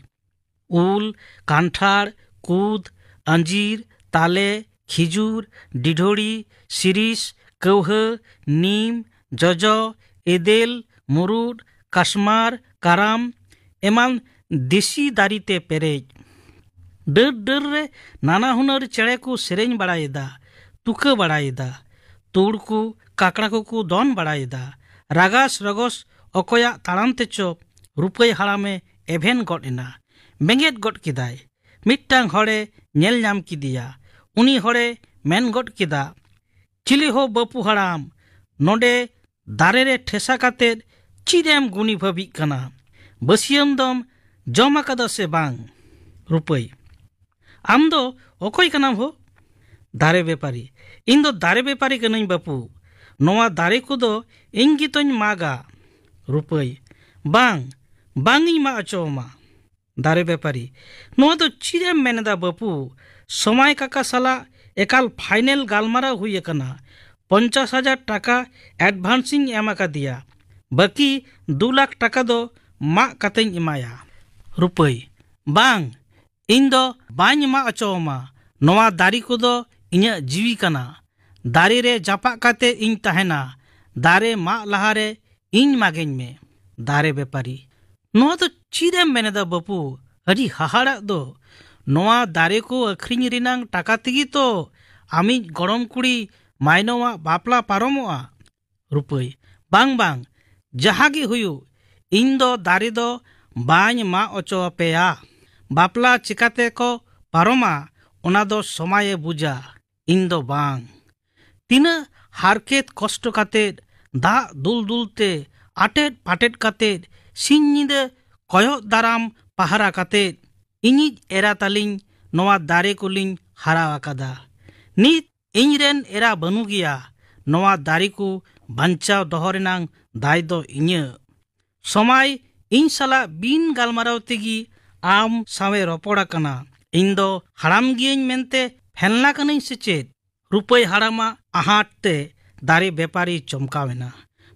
ᱩᱞ, ᱠᱟᱱᱴᱷᱟᱲ, ᱠᱩᱫ, ᱟᱸᱡᱤᱨ, ᱛᱟᱞᱮ, ᱠᱷᱤᱡᱩᱨ, ᱰᱤᱰᱷᱳᱲᱤ, ᱥᱤᱨᱤᱥ, ᱠᱟᱹᱣᱦᱟᱹ, ᱱᱤᱢ, ᱡᱚᱡᱚ, ᱮᱫᱮᱞ, ᱢᱩᱨᱩᱫ, ᱠᱟᱥᱢᱟᱨ, ᱠᱟᱨᱟᱢ ᱮᱢᱟᱱ ᱫᱮᱥᱤ ᱫᱟᱨᱮ ᱛᱮ ᱯᱮᱨᱮᱡ᱾ ᱰᱟᱹᱨ ᱰᱟᱹᱨ ᱨᱮ ᱱᱟᱱᱟ ᱦᱩᱱᱟᱹᱨ ᱪᱮᱬᱮ ᱠᱚ ᱥᱮᱨᱮᱧ ᱵᱟᱲᱟᱭᱮᱫᱟ, ᱛᱩᱠᱟᱹ ᱵᱟᱲᱟᱭᱮᱫᱟ᱾ ᱛᱩᱲ ᱠᱚ, ᱠᱟᱠᱲᱟ ᱠᱚᱠᱚ ᱫᱚᱱ ᱵᱟᱲᱟᱭᱮᱫᱟ᱾ ᱨᱟᱜᱟᱥ ᱨᱚᱜᱚᱥ ᱚᱠᱚᱭᱟᱜ ᱛᱟᱲᱟᱢ ᱛᱮᱪᱚ ᱨᱩᱯᱟᱹᱭ ᱦᱟᱲᱟᱢᱮ ᱮᱵᱷᱮᱱ ᱜᱚᱫ ᱮᱱᱟ᱾ ᱵᱮᱸᱜᱮᱫ ᱜᱚᱫ ᱠᱮᱫᱟᱭ᱾ ᱢᱤᱫᱴᱟᱝ ᱦᱚᱲᱮ ᱧᱮᱞ ᱧᱟᱢ ᱠᱮᱫᱮᱭᱟ᱾ ᱩᱱᱤ ᱦᱚᱲᱮ ᱢᱮᱱ ᱜᱚᱫ ᱠᱮᱫᱟ, "ᱪᱤᱞᱤ ᱦᱳ ᱵᱟᱹᱯᱩ ᱦᱟᱲᱟᱢ, ᱱᱚᱰᱮ ᱫᱟᱨᱮ ᱨᱮ ᱴᱷᱮᱥᱟ ᱠᱟᱛᱮᱫ ᱪᱮᱫ ᱮᱢ ᱜᱩᱱᱤ ᱵᱷᱟᱹᱵᱤᱜ ᱠᱟᱱᱟ? ᱵᱟᱹᱥᱭᱟᱹᱢ ᱫᱚᱢ ᱡᱚᱢ ᱟᱠᱟᱫᱟ ᱥᱮ ᱵᱟᱝ?" ᱨᱩᱯᱟᱹᱭ, "ᱟᱢ ᱫᱚ ᱚᱠᱚᱭ ᱠᱟᱱᱟᱢ ᱦᱳ?" ᱫᱟᱨᱮ ᱵᱮᱯᱟᱨᱤ, "ᱤᱧ ᱫᱚ ᱫᱟᱨᱮ ᱵᱮᱯᱟᱨᱤ ᱠᱟᱹᱱᱟᱹᱧ ᱵᱟᱹᱯᱩ᱾ ᱱᱚᱣᱟ ᱫᱟᱨᱮ ᱠᱚᱫᱚ ᱤᱧ ᱜᱮᱛᱚᱧ ᱢᱟᱜᱟ᱾" ᱨᱩᱯᱟᱹᱭ, "ᱵᱟᱝ, ᱵᱟᱝ ᱤᱧ ᱢᱟᱜ ᱦᱚᱪᱚ ᱟᱢᱟ᱾" ᱫᱟᱨᱮ ᱵᱮᱯᱟᱨᱤ, "ᱱᱚᱣᱟ ᱫᱚ ᱪᱮᱫ ᱮᱢ ᱢᱮᱱ ᱮᱫᱟ ᱵᱟᱹᱯᱩ? ᱥᱚᱢᱟᱭ ᱠᱟᱠᱟ ᱥᱟᱞᱟᱜ ᱮᱠᱟᱞ ᱯᱷᱟᱭᱱᱮᱞ ᱜᱟᱞᱢᱟᱨᱟᱣ ᱦᱩᱭ ᱟᱠᱟᱱᱟ᱾ ᱯᱚᱧᱪᱟᱥ ᱦᱟᱡᱟᱨ ᱴᱟᱠᱟ ᱮᱰᱵᱷᱟᱱᱥ ᱤᱧ ᱮᱢ ᱟᱠᱟᱫᱮᱭᱟ, ᱵᱟᱹᱠᱤ ᱫᱩ ᱞᱟᱠᱷ ᱴᱟᱠᱟ ᱫᱚ ᱢᱟᱜ ᱠᱟᱛᱮᱧ ᱮᱢᱟᱭᱟ᱾" ᱨᱩᱯᱟᱹᱭ, "ᱵᱟᱝ, ᱤᱧ ᱫᱚ ᱵᱟᱹᱧ ᱢᱟᱜ ᱦᱚᱪᱚ ᱟᱢᱟ᱾ ᱱᱚᱣᱟ ᱫᱟᱨᱮ ᱠᱚᱫᱚ ᱤᱧᱟᱹᱜ ᱡᱤᱣᱤ ᱠᱟᱱᱟ᱾ ᱫᱟᱨᱮ ᱨᱮ ᱡᱟᱯᱟᱜ ᱠᱟᱛᱮ ᱤᱧ ᱛᱟᱦᱮᱱᱟ᱾ ᱫᱟᱨᱮ ᱢᱟᱜ ᱞᱟᱦᱟᱨᱮ ᱤᱧ ᱢᱟᱜᱮᱧ ᱢᱮ᱾" ᱫᱟᱨᱮ ᱵᱮᱯᱟᱨᱤ, "ᱱᱚᱣᱟ ᱫᱚ ᱪᱮᱫ ᱮᱢ ᱢᱮᱱ ᱮᱫᱟ ᱵᱟᱹᱯᱩ? ᱟᱹᱰᱤ ᱦᱟᱦᱟᱲᱟᱜ ᱫᱚ᱾ ᱱᱚᱣᱟ ᱫᱟᱨᱮ ᱠᱚ ᱟᱹᱠᱷᱨᱤᱧ ᱨᱮᱱᱟᱝ ᱴᱟᱠᱟ ᱛᱮᱜᱮ ᱛᱚ ᱟᱢᱤᱡ ᱜᱚᱲᱚᱢ ᱠᱩᱲᱤ ᱢᱟᱭᱱᱚᱣᱟᱜ ᱵᱟᱯᱞᱟ ᱯᱟᱨᱚᱢᱚᱜᱼᱟ᱾ ᱨᱩᱯᱟᱹᱭ, ᱵᱟᱝ, ᱵᱟᱝ, ᱡᱟᱦᱟᱸ ᱜᱮ ᱦᱩᱭᱩᱜ, ᱤᱧ ᱫᱚ ᱫᱟᱨᱮ ᱫᱚ ᱵᱟᱹᱧ ᱢᱟᱜ ᱚᱪᱚ ᱟᱯᱮᱭᱟ᱾ ᱵᱟᱯᱞᱟ ᱪᱤᱠᱟᱛᱮ ᱠᱚ ᱯᱟᱨᱚᱢᱟ, ᱚᱱᱟ ᱫᱚ ᱥᱚᱢᱟᱭᱮ ᱵᱩᱡᱟ, ᱤᱧ ᱫᱚ ᱵᱟᱝ᱾ ᱛᱤᱱᱟᱹᱜ ᱦᱟᱨᱠᱮᱛ ᱠᱚᱥᱴᱚ ᱠᱟᱛᱮᱫ, ᱫᱟᱜ ᱫᱩᱞ ᱫᱩᱞ ᱛᱮ, ᱟᱴᱮᱫ ᱯᱟᱴᱮᱫ ᱠᱟᱛᱮᱫ, ᱥᱤᱧ ᱧᱤᱫᱟᱹ ᱠᱚᱭᱚᱜ ᱫᱟᱨᱟᱢ ᱯᱟᱦᱟᱨᱟ ᱠᱟᱛᱮᱫ, ᱤᱧᱤᱡ ᱮᱨᱟ ᱛᱟᱞᱤᱧ ᱱᱚᱣᱟ ᱫᱟᱨᱮ ᱠᱚᱞᱤᱧ ᱦᱟᱨᱟ ᱟᱠᱟᱫᱟ᱾ ᱱᱤᱛ ᱤᱧ ᱨᱮᱱ ᱮᱨᱟ ᱵᱟᱹᱱᱩᱜᱮᱭᱟ᱾ ᱱᱚᱣᱟ ᱫᱟᱨᱮ ᱠᱚ ᱵᱟᱧᱪᱟᱣ ᱫᱚᱦᱚ ᱨᱮᱱᱟᱝ ᱫᱟᱭ ᱫᱚ ᱤᱧᱟᱹᱜ᱾ ᱥᱚᱢᱟᱭ, ᱤᱧ ᱥᱟᱞᱟᱜ ᱵᱤᱱ ᱜᱟᱞᱢᱟᱨᱟᱣ ᱛᱮᱜᱮ ᱟᱢ ᱥᱟᱶᱮ ᱨᱚᱯᱚᱲ ᱟᱠᱟᱱᱟ᱾ ᱤᱧ ᱫᱚ ᱦᱟᱲᱟᱢ ᱜᱤᱭᱟᱹᱧ ᱢᱮᱱᱛᱮ ᱯᱷᱮᱱᱞᱟ ᱠᱟᱹᱱᱟᱹᱧ ᱥᱮ ᱪᱮᱫ? ᱨᱩᱯᱟᱹᱭ ᱦᱟᱲᱟᱢᱟᱜ ᱟᱦᱟᱴ ᱛᱮ ᱫᱟᱨᱮ ᱵᱮᱯᱟᱨᱤ ᱪᱚᱢᱠᱟᱣ ᱮᱱᱟ᱾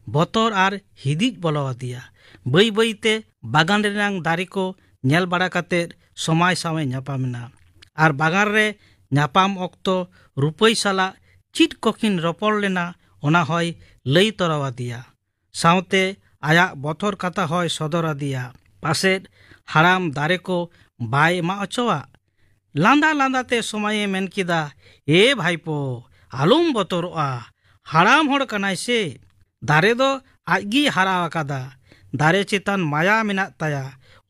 ᱵᱚᱛᱚᱨ ᱟᱨ ᱦᱤᱫᱤᱡ ᱵᱚᱞᱚ ᱟᱫᱮᱭᱟ᱾ ᱵᱟᱹᱭ ᱵᱟᱹᱭ ᱛᱮ ᱵᱟᱜᱟᱱ ᱨᱮᱱᱟᱝ ᱫᱟᱨᱮ ᱠᱚ ᱧᱮᱞ ᱵᱟᱲᱟ ᱠᱟᱛᱮ ᱥᱚᱢᱟᱭ ᱥᱟᱶᱮ ᱧᱟᱯᱟᱢ ᱮᱱᱟ᱾ ᱟᱨ ᱵᱟᱜᱟᱱ ᱨᱮ ᱧᱟᱯᱟᱢ ᱚᱠᱛᱚ ᱨᱩᱯᱟᱹᱭ ᱥᱟᱞᱟᱜ ᱪᱮᱫ ᱠᱚᱠᱤᱱ ᱨᱚᱯᱚᱲ ᱞᱮᱱᱟ, ᱚᱱᱟ ᱦᱚᱸᱭ ᱞᱟᱹᱭ ᱛᱚᱨᱟᱣᱟᱫᱮᱭᱟ᱾ ᱥᱟᱶᱛᱮ ᱟᱭᱟᱜ ᱵᱚᱛᱚᱨ ᱠᱟᱛᱷᱟ ᱦᱚᱸᱭ ᱥᱚᱫᱚᱨ ᱟᱫᱮᱭᱟ᱾ ᱯᱟᱥᱮᱫ ᱦᱟᱲᱟᱢ ᱫᱟᱨᱮ ᱠᱚ ᱵᱟᱭ ᱮᱢᱟ ᱚᱪᱚᱣᱟᱜ᱾ ᱞᱟᱸᱫᱟ ᱞᱟᱸᱫᱟ ᱛᱮ ᱥᱚᱢᱟᱭᱮ ᱢᱮᱱ ᱠᱮᱫᱟ, "ᱮ ᱵᱷᱟᱭᱯᱳ, ᱟᱞᱚᱢ ᱵᱚᱛᱚᱨᱚᱜᱼᱟ᱾ ᱦᱟᱲᱟᱢ ᱦᱚᱲ ᱠᱟᱱᱟᱭ ᱥᱮ᱾ ᱫᱟᱨᱮ ᱫᱚ ᱟᱡᱜᱮᱭ ᱦᱟᱨᱟ ᱟᱠᱟᱫᱟ᱾ ᱫᱟᱨᱮ ᱪᱮᱛᱟᱱ ᱢᱟᱭᱟ ᱢᱮᱱᱟᱜ ᱛᱟᱭᱟ,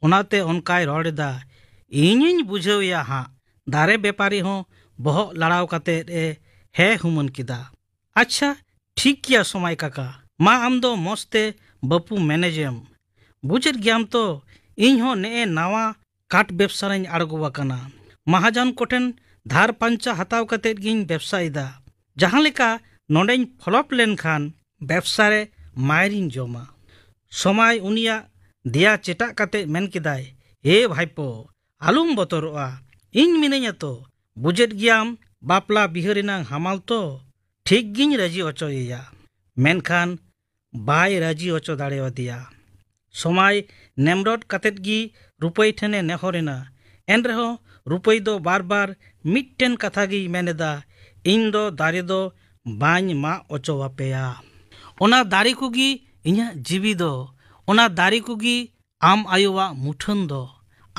ᱚᱱᱟᱛᱮ ᱚᱱᱠᱟᱭ ᱨᱚᱲ ᱮᱫᱟ᱾ ᱤᱧᱤᱧ ᱵᱩᱡᱷᱟᱹᱣᱮᱭᱟ ᱦᱟᱸᱜ᱾" ᱫᱟᱨᱮ ᱵᱮᱯᱟᱨᱤ ᱦᱚᱸ ᱵᱚᱦᱚᱜ ᱞᱟᱲᱟᱣ ᱠᱟᱛᱮᱫ ᱮ ᱦᱮᱸ ᱦᱩᱢᱟᱹᱱ ᱠᱮᱫᱟ᱾ "ᱟᱪᱪᱷᱟ, ᱴᱷᱤᱠ ᱜᱮᱭᱟ ᱥᱚᱢᱟᱭ ᱠᱟᱠᱟ, ᱢᱟ ᱟᱢ ᱫᱚ ᱢᱚᱸᱡᱽ ᱛᱮ ᱵᱟᱹᱯᱩ ᱢᱮᱱᱮᱡᱮᱢ᱾ ᱵᱩᱡᱮᱫ ᱜᱮᱭᱟᱢ ᱛᱚ, ᱤᱧ ᱦᱚᱸ ᱱᱮᱜᱼᱮ ᱱᱟᱣᱟ ᱠᱟᱴ ᱵᱮᱵᱥᱟ ᱨᱮᱧ ᱟᱬᱜᱚ ᱟᱠᱟᱱᱟ᱾ ᱢᱟᱦᱟᱡᱚᱱ ᱠᱚᱴᱷᱮᱱ ᱫᱷᱟᱨ ᱯᱟᱧᱪᱟ ᱦᱟᱛᱟᱣ ᱠᱟᱛᱮᱫ ᱜᱤᱧ ᱵᱮᱵᱥᱟᱭᱮᱫᱟ᱾ ᱡᱟᱦᱟᱸ ᱞᱮᱠᱟ ᱱᱚᱰᱮᱧ ᱯᱷᱞᱚᱯ ᱞᱮᱱᱠᱷᱟᱱ ᱵᱮᱵᱥᱟ ᱨᱮ ᱢᱟᱭᱨᱤᱧ ᱡᱚᱢᱟ᱾" ᱥᱚᱢᱟᱭ ᱩᱱᱤᱭᱟᱜ ᱫᱮᱭᱟ ᱪᱮᱴᱟᱜ ᱠᱟᱛᱮᱫ ᱢᱮᱱ ᱠᱮᱫᱟᱭ, "ᱮ ᱵᱷᱟᱭᱯᱳ, ᱟᱞᱚᱢ ᱵᱚᱛᱚᱨᱚᱜᱼᱟ, ᱤᱧ ᱢᱤᱱᱟᱹᱧᱟ ᱛᱚ᱾ ᱵᱩᱡᱮᱫ ᱜᱮᱭᱟᱢ ᱵᱟᱯᱞᱟ ᱵᱤᱦᱟᱹ ᱨᱮᱱᱟᱝ ᱦᱟᱢᱟᱞ ᱛᱚ᱾ ᱴᱷᱤᱠ ᱜᱤᱧ ᱨᱟᱹᱡᱤ ᱚᱪᱚᱭᱮᱭᱟ᱾" ᱢᱮᱱᱠᱷᱟᱱ ᱵᱟᱭ ᱨᱟᱹᱡᱤ ᱚᱪᱚ ᱫᱟᱲᱮᱭᱟᱫᱮᱭᱟ᱾ ᱥᱚᱢᱟᱭ ᱱᱮᱢᱨᱚᱫ ᱠᱟᱛᱮᱫ ᱜᱮ ᱨᱩᱯᱟᱹᱭ ᱴᱷᱮᱱᱮ ᱱᱮᱦᱚᱨ ᱮᱱᱟ᱾ ᱮᱱᱨᱮᱦᱚᱸ ᱨᱩᱯᱟᱹᱭ ᱫᱚ ᱵᱟᱨ ᱵᱟᱨ ᱢᱤᱫᱴᱮᱱ ᱠᱟᱛᱷᱟ ᱜᱮᱭ ᱢᱮᱱ ᱮᱫᱟ, "ᱤᱧ ᱫᱚ ᱫᱟᱨᱮ ᱫᱚ ᱵᱟᱹᱧ ᱢᱟᱜ ᱚᱪᱚ ᱟᱯᱮᱭᱟ᱾ ᱚᱱᱟ ᱫᱟᱨᱮ ᱠᱚᱜᱮ ᱤᱧᱟᱹᱜ ᱡᱤᱣᱤ ᱫᱚ, ᱚᱱᱟ ᱫᱟᱨᱮ ᱠᱚᱜᱮ ᱟᱢ ᱟᱭᱳᱣᱟᱜ ᱢᱩᱴᱷᱟᱹᱱ ᱫᱚ,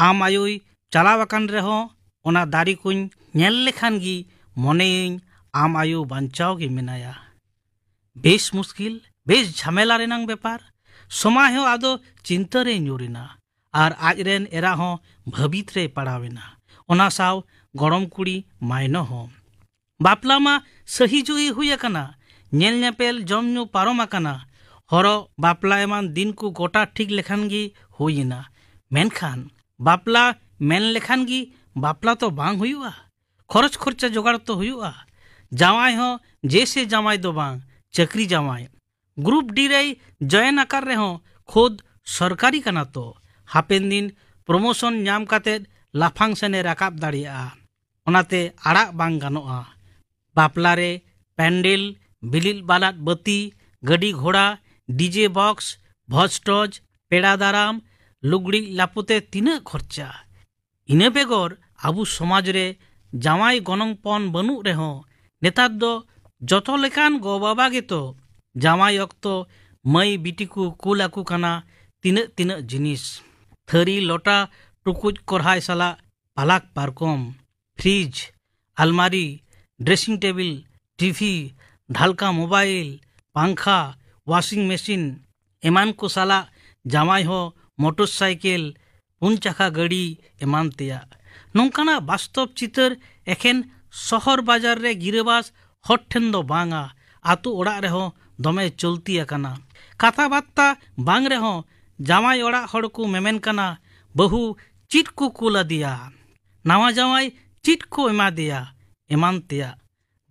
ᱟᱢ ᱟᱭᱳᱭ ᱪᱟᱞᱟᱣ ᱟᱠᱟᱱ ᱨᱮᱦᱚᱸ, ᱚᱱᱟ ᱫᱟᱨᱮ ᱠᱚᱧ ᱧᱮᱞ ᱞᱮᱠᱷᱟᱱ ᱜᱮ ᱢᱚᱱᱮᱭᱟᱹᱧ ᱟᱢ ᱟᱭᱳ ᱵᱟᱧᱪᱟᱣ ᱜᱮ ᱢᱮᱱᱟᱭᱟ᱾ ᱵᱮᱥ ᱢᱩᱥᱠᱤᱞ, ᱵᱮᱥ ᱡᱷᱟᱢᱮᱞᱟ ᱨᱮᱱᱟᱝ ᱵᱮᱯᱟᱨ᱾ ᱥᱚᱢᱟᱭ ᱦᱚᱸ ᱟᱫᱚ ᱪᱤᱱᱛᱟᱹ ᱨᱮᱭ ᱧᱩᱨ ᱮᱱᱟ ᱟᱨ ᱟᱡ ᱨᱮᱱ ᱮᱨᱟ ᱦᱚᱸ ᱵᱷᱟᱹᱵᱤᱛ ᱨᱮᱭ ᱯᱟᱲᱟᱣ ᱮᱱᱟ, ᱚᱱᱟ ᱥᱟᱶ ᱜᱚᱲᱚᱢ ᱠᱩᱲᱤ ᱢᱟᱭᱱᱚ ᱦᱚᱸ᱾ ᱵᱟᱯᱞᱟ ᱢᱟ ᱥᱟᱹᱦᱤ ᱡᱩᱦᱤ ᱦᱩᱭ ᱟᱠᱟᱱᱟ, ᱧᱮᱞ ᱧᱮᱯᱮᱞ, ᱡᱚᱢ ᱧᱩ ᱯᱟᱨᱚᱢ ᱟᱠᱟᱱᱟ, ᱦᱚᱨᱚᱜ, ᱵᱟᱯᱞᱟ ᱮᱢᱟᱱ ᱫᱤᱱ ᱠᱚ ᱜᱚᱴᱟ ᱴᱷᱤᱠ ᱞᱮᱠᱷᱟᱱ ᱜᱮ ᱦᱩᱭ ᱮᱱᱟ᱾ ᱢᱮᱱᱠᱷᱟᱱ ᱵᱟᱯᱞᱟ ᱢᱮᱱ ᱞᱮᱠᱷᱟᱱ ᱜᱮ ᱵᱟᱯᱞᱟ ᱛᱚ ᱵᱟᱝ ᱦᱩᱭᱩᱜᱼᱟ᱾ ᱠᱷᱚᱨᱚᱪ ᱠᱷᱚᱨᱪᱟ ᱡᱚᱜᱟᱲ ᱛᱚ ᱦᱩᱭᱩᱜᱼᱟ᱾ ᱡᱟᱶᱟᱭ ᱦᱚᱸ ᱡᱮᱥᱮ ᱡᱟᱶᱟᱭ ᱫᱚ ᱵᱟᱝ, ᱪᱟᱹᱠᱨᱤ ᱡᱟᱶᱟᱭ᱾ ᱜᱨᱩᱯ ᱰᱤ ᱨᱮᱭ ᱡᱚᱭᱮᱱ ᱟᱠᱟᱫ ᱨᱮᱦᱚᱸ ᱠᱷᱩᱫ ᱥᱚᱨᱠᱟᱨᱤ ᱠᱟᱱᱟ ᱛᱚ, ᱦᱟᱯᱮᱱ ᱫᱤᱱ ᱯᱨᱚᱢᱳᱥᱚᱱ ᱧᱟᱢ ᱠᱟᱛᱮ ᱞᱟᱯᱷᱟᱝ ᱥᱮᱱᱮ ᱨᱟᱠᱟᱵ ᱫᱟᱲᱮᱭᱟᱜᱼᱟ᱾ ᱚᱱᱟᱛᱮ ᱟᱲᱟᱜ ᱵᱟᱝ ᱜᱟᱱᱚᱜᱼᱟ᱾ ᱵᱟᱯᱞᱟ ᱨᱮ ᱯᱮᱱᱰᱮᱞ, ᱵᱤᱞᱤᱫ ᱵᱟᱞᱟᱫ ᱵᱟᱹᱛᱤ, ᱜᱟᱹᱰᱤ ᱜᱷᱚᱲᱟ, ᱰᱤᱡᱮ ᱵᱚᱠᱥ, ᱵᱷᱚᱡᱽ ᱴᱚᱡᱽ, ᱯᱮᱲᱟ ᱫᱟᱨᱟᱢ, ᱞᱩᱜᱽᱲᱤᱡ ᱞᱟᱯᱚᱛᱮ ᱛᱤᱱᱟᱹᱜ ᱠᱷᱚᱨᱪᱟ᱾ ᱤᱱᱟᱹ ᱵᱮᱜᱚᱨ ᱟᱵᱚ ᱥᱚᱢᱟᱡᱽ ᱨᱮ ᱡᱟᱶᱟᱭ ᱜᱚᱱᱚᱝ ᱯᱚᱱ ᱵᱟᱹᱱᱩᱜ ᱨᱮᱦᱚᱸ, ᱱᱮᱛᱟᱨ ᱫᱚ ᱡᱚᱛᱚ ᱞᱮᱠᱟᱱ ᱜᱚ ᱵᱟᱵᱟ ᱜᱮᱛᱚ ᱡᱟᱶᱟᱭ ᱚᱠᱛᱚ ᱢᱟᱹᱭ ᱵᱤᱴᱤ ᱠᱚ ᱠᱩᱞ ᱟᱠᱚ ᱠᱟᱱᱟ ᱛᱤᱱᱟᱹᱜ ᱛᱤᱱᱟᱹᱜ ᱡᱤᱱᱤᱥ, ᱛᱷᱟᱹᱨᱤ, ᱞᱚᱴᱟ, ᱴᱩᱠᱩᱡ, ᱠᱚᱨᱦᱟᱭ ᱥᱟᱞᱟᱜ ᱯᱟᱞᱟᱠ ᱯᱟᱨᱠᱚᱢ, ᱯᱷᱨᱤᱡᱽ, ᱟᱞᱢᱟᱨᱤ, ᱰᱨᱮᱥᱤᱝ ᱴᱮᱵᱤᱞ, ᱴᱤᱵᱷᱤ, ᱰᱷᱟᱞᱠᱟ ᱢᱳᱵᱟᱭᱤᱞ, ᱯᱟᱝᱠᱷᱟ, ᱣᱟᱥᱤᱝ ᱢᱮᱥᱤᱱ ᱮᱢᱟᱱ ᱠᱚ ᱥᱟᱞᱟᱜ ᱡᱟᱶᱟᱭ ᱦᱚᱸ ᱢᱚᱴᱚᱨ ᱥᱟᱭᱠᱮᱞ, ᱯᱩᱱ ᱪᱟᱠᱟ ᱜᱟᱹᱰᱤ ᱮᱢᱟᱱ ᱛᱮᱭᱟᱜ᱾ ᱱᱚᱝᱠᱟᱱᱟᱜ ᱵᱟᱥᱛᱚᱵ ᱪᱤᱛᱟᱹᱨ ᱮᱠᱷᱮᱱ ᱥᱚᱦᱚᱨ ᱵᱟᱡᱟᱨ ᱨᱮ ᱜᱤᱨᱟᱹᱵᱟᱥ ᱦᱚᱲ ᱴᱷᱮᱱ ᱫᱚ ᱵᱟᱝᱟ, ᱟᱛᱳ ᱚᱲᱟᱜ ᱨᱮᱦᱚᱸ ᱫᱚᱢᱮ ᱪᱚᱞᱛᱤ ᱟᱠᱟᱱᱟ᱾ ᱠᱟᱛᱷᱟ ᱵᱟᱨᱛᱟ ᱵᱟᱝ ᱨᱮᱦᱚᱸ ᱡᱟᱶᱟᱭ ᱚᱲᱟᱜ ᱦᱚᱲ ᱠᱚ ᱢᱮᱢᱮᱱ ᱠᱟᱱᱟ, "ᱵᱟᱹᱦᱩ ᱪᱮᱫ ᱠᱚ ᱠᱩᱞ ᱟᱫᱮᱭᱟ, ᱱᱟᱣᱟ ᱡᱟᱶᱟᱭ ᱪᱮᱫ ᱠᱚ ᱮᱢᱟ ᱫᱮᱭᱟ?" ᱮᱢᱟᱱ ᱛᱮᱭᱟᱜ᱾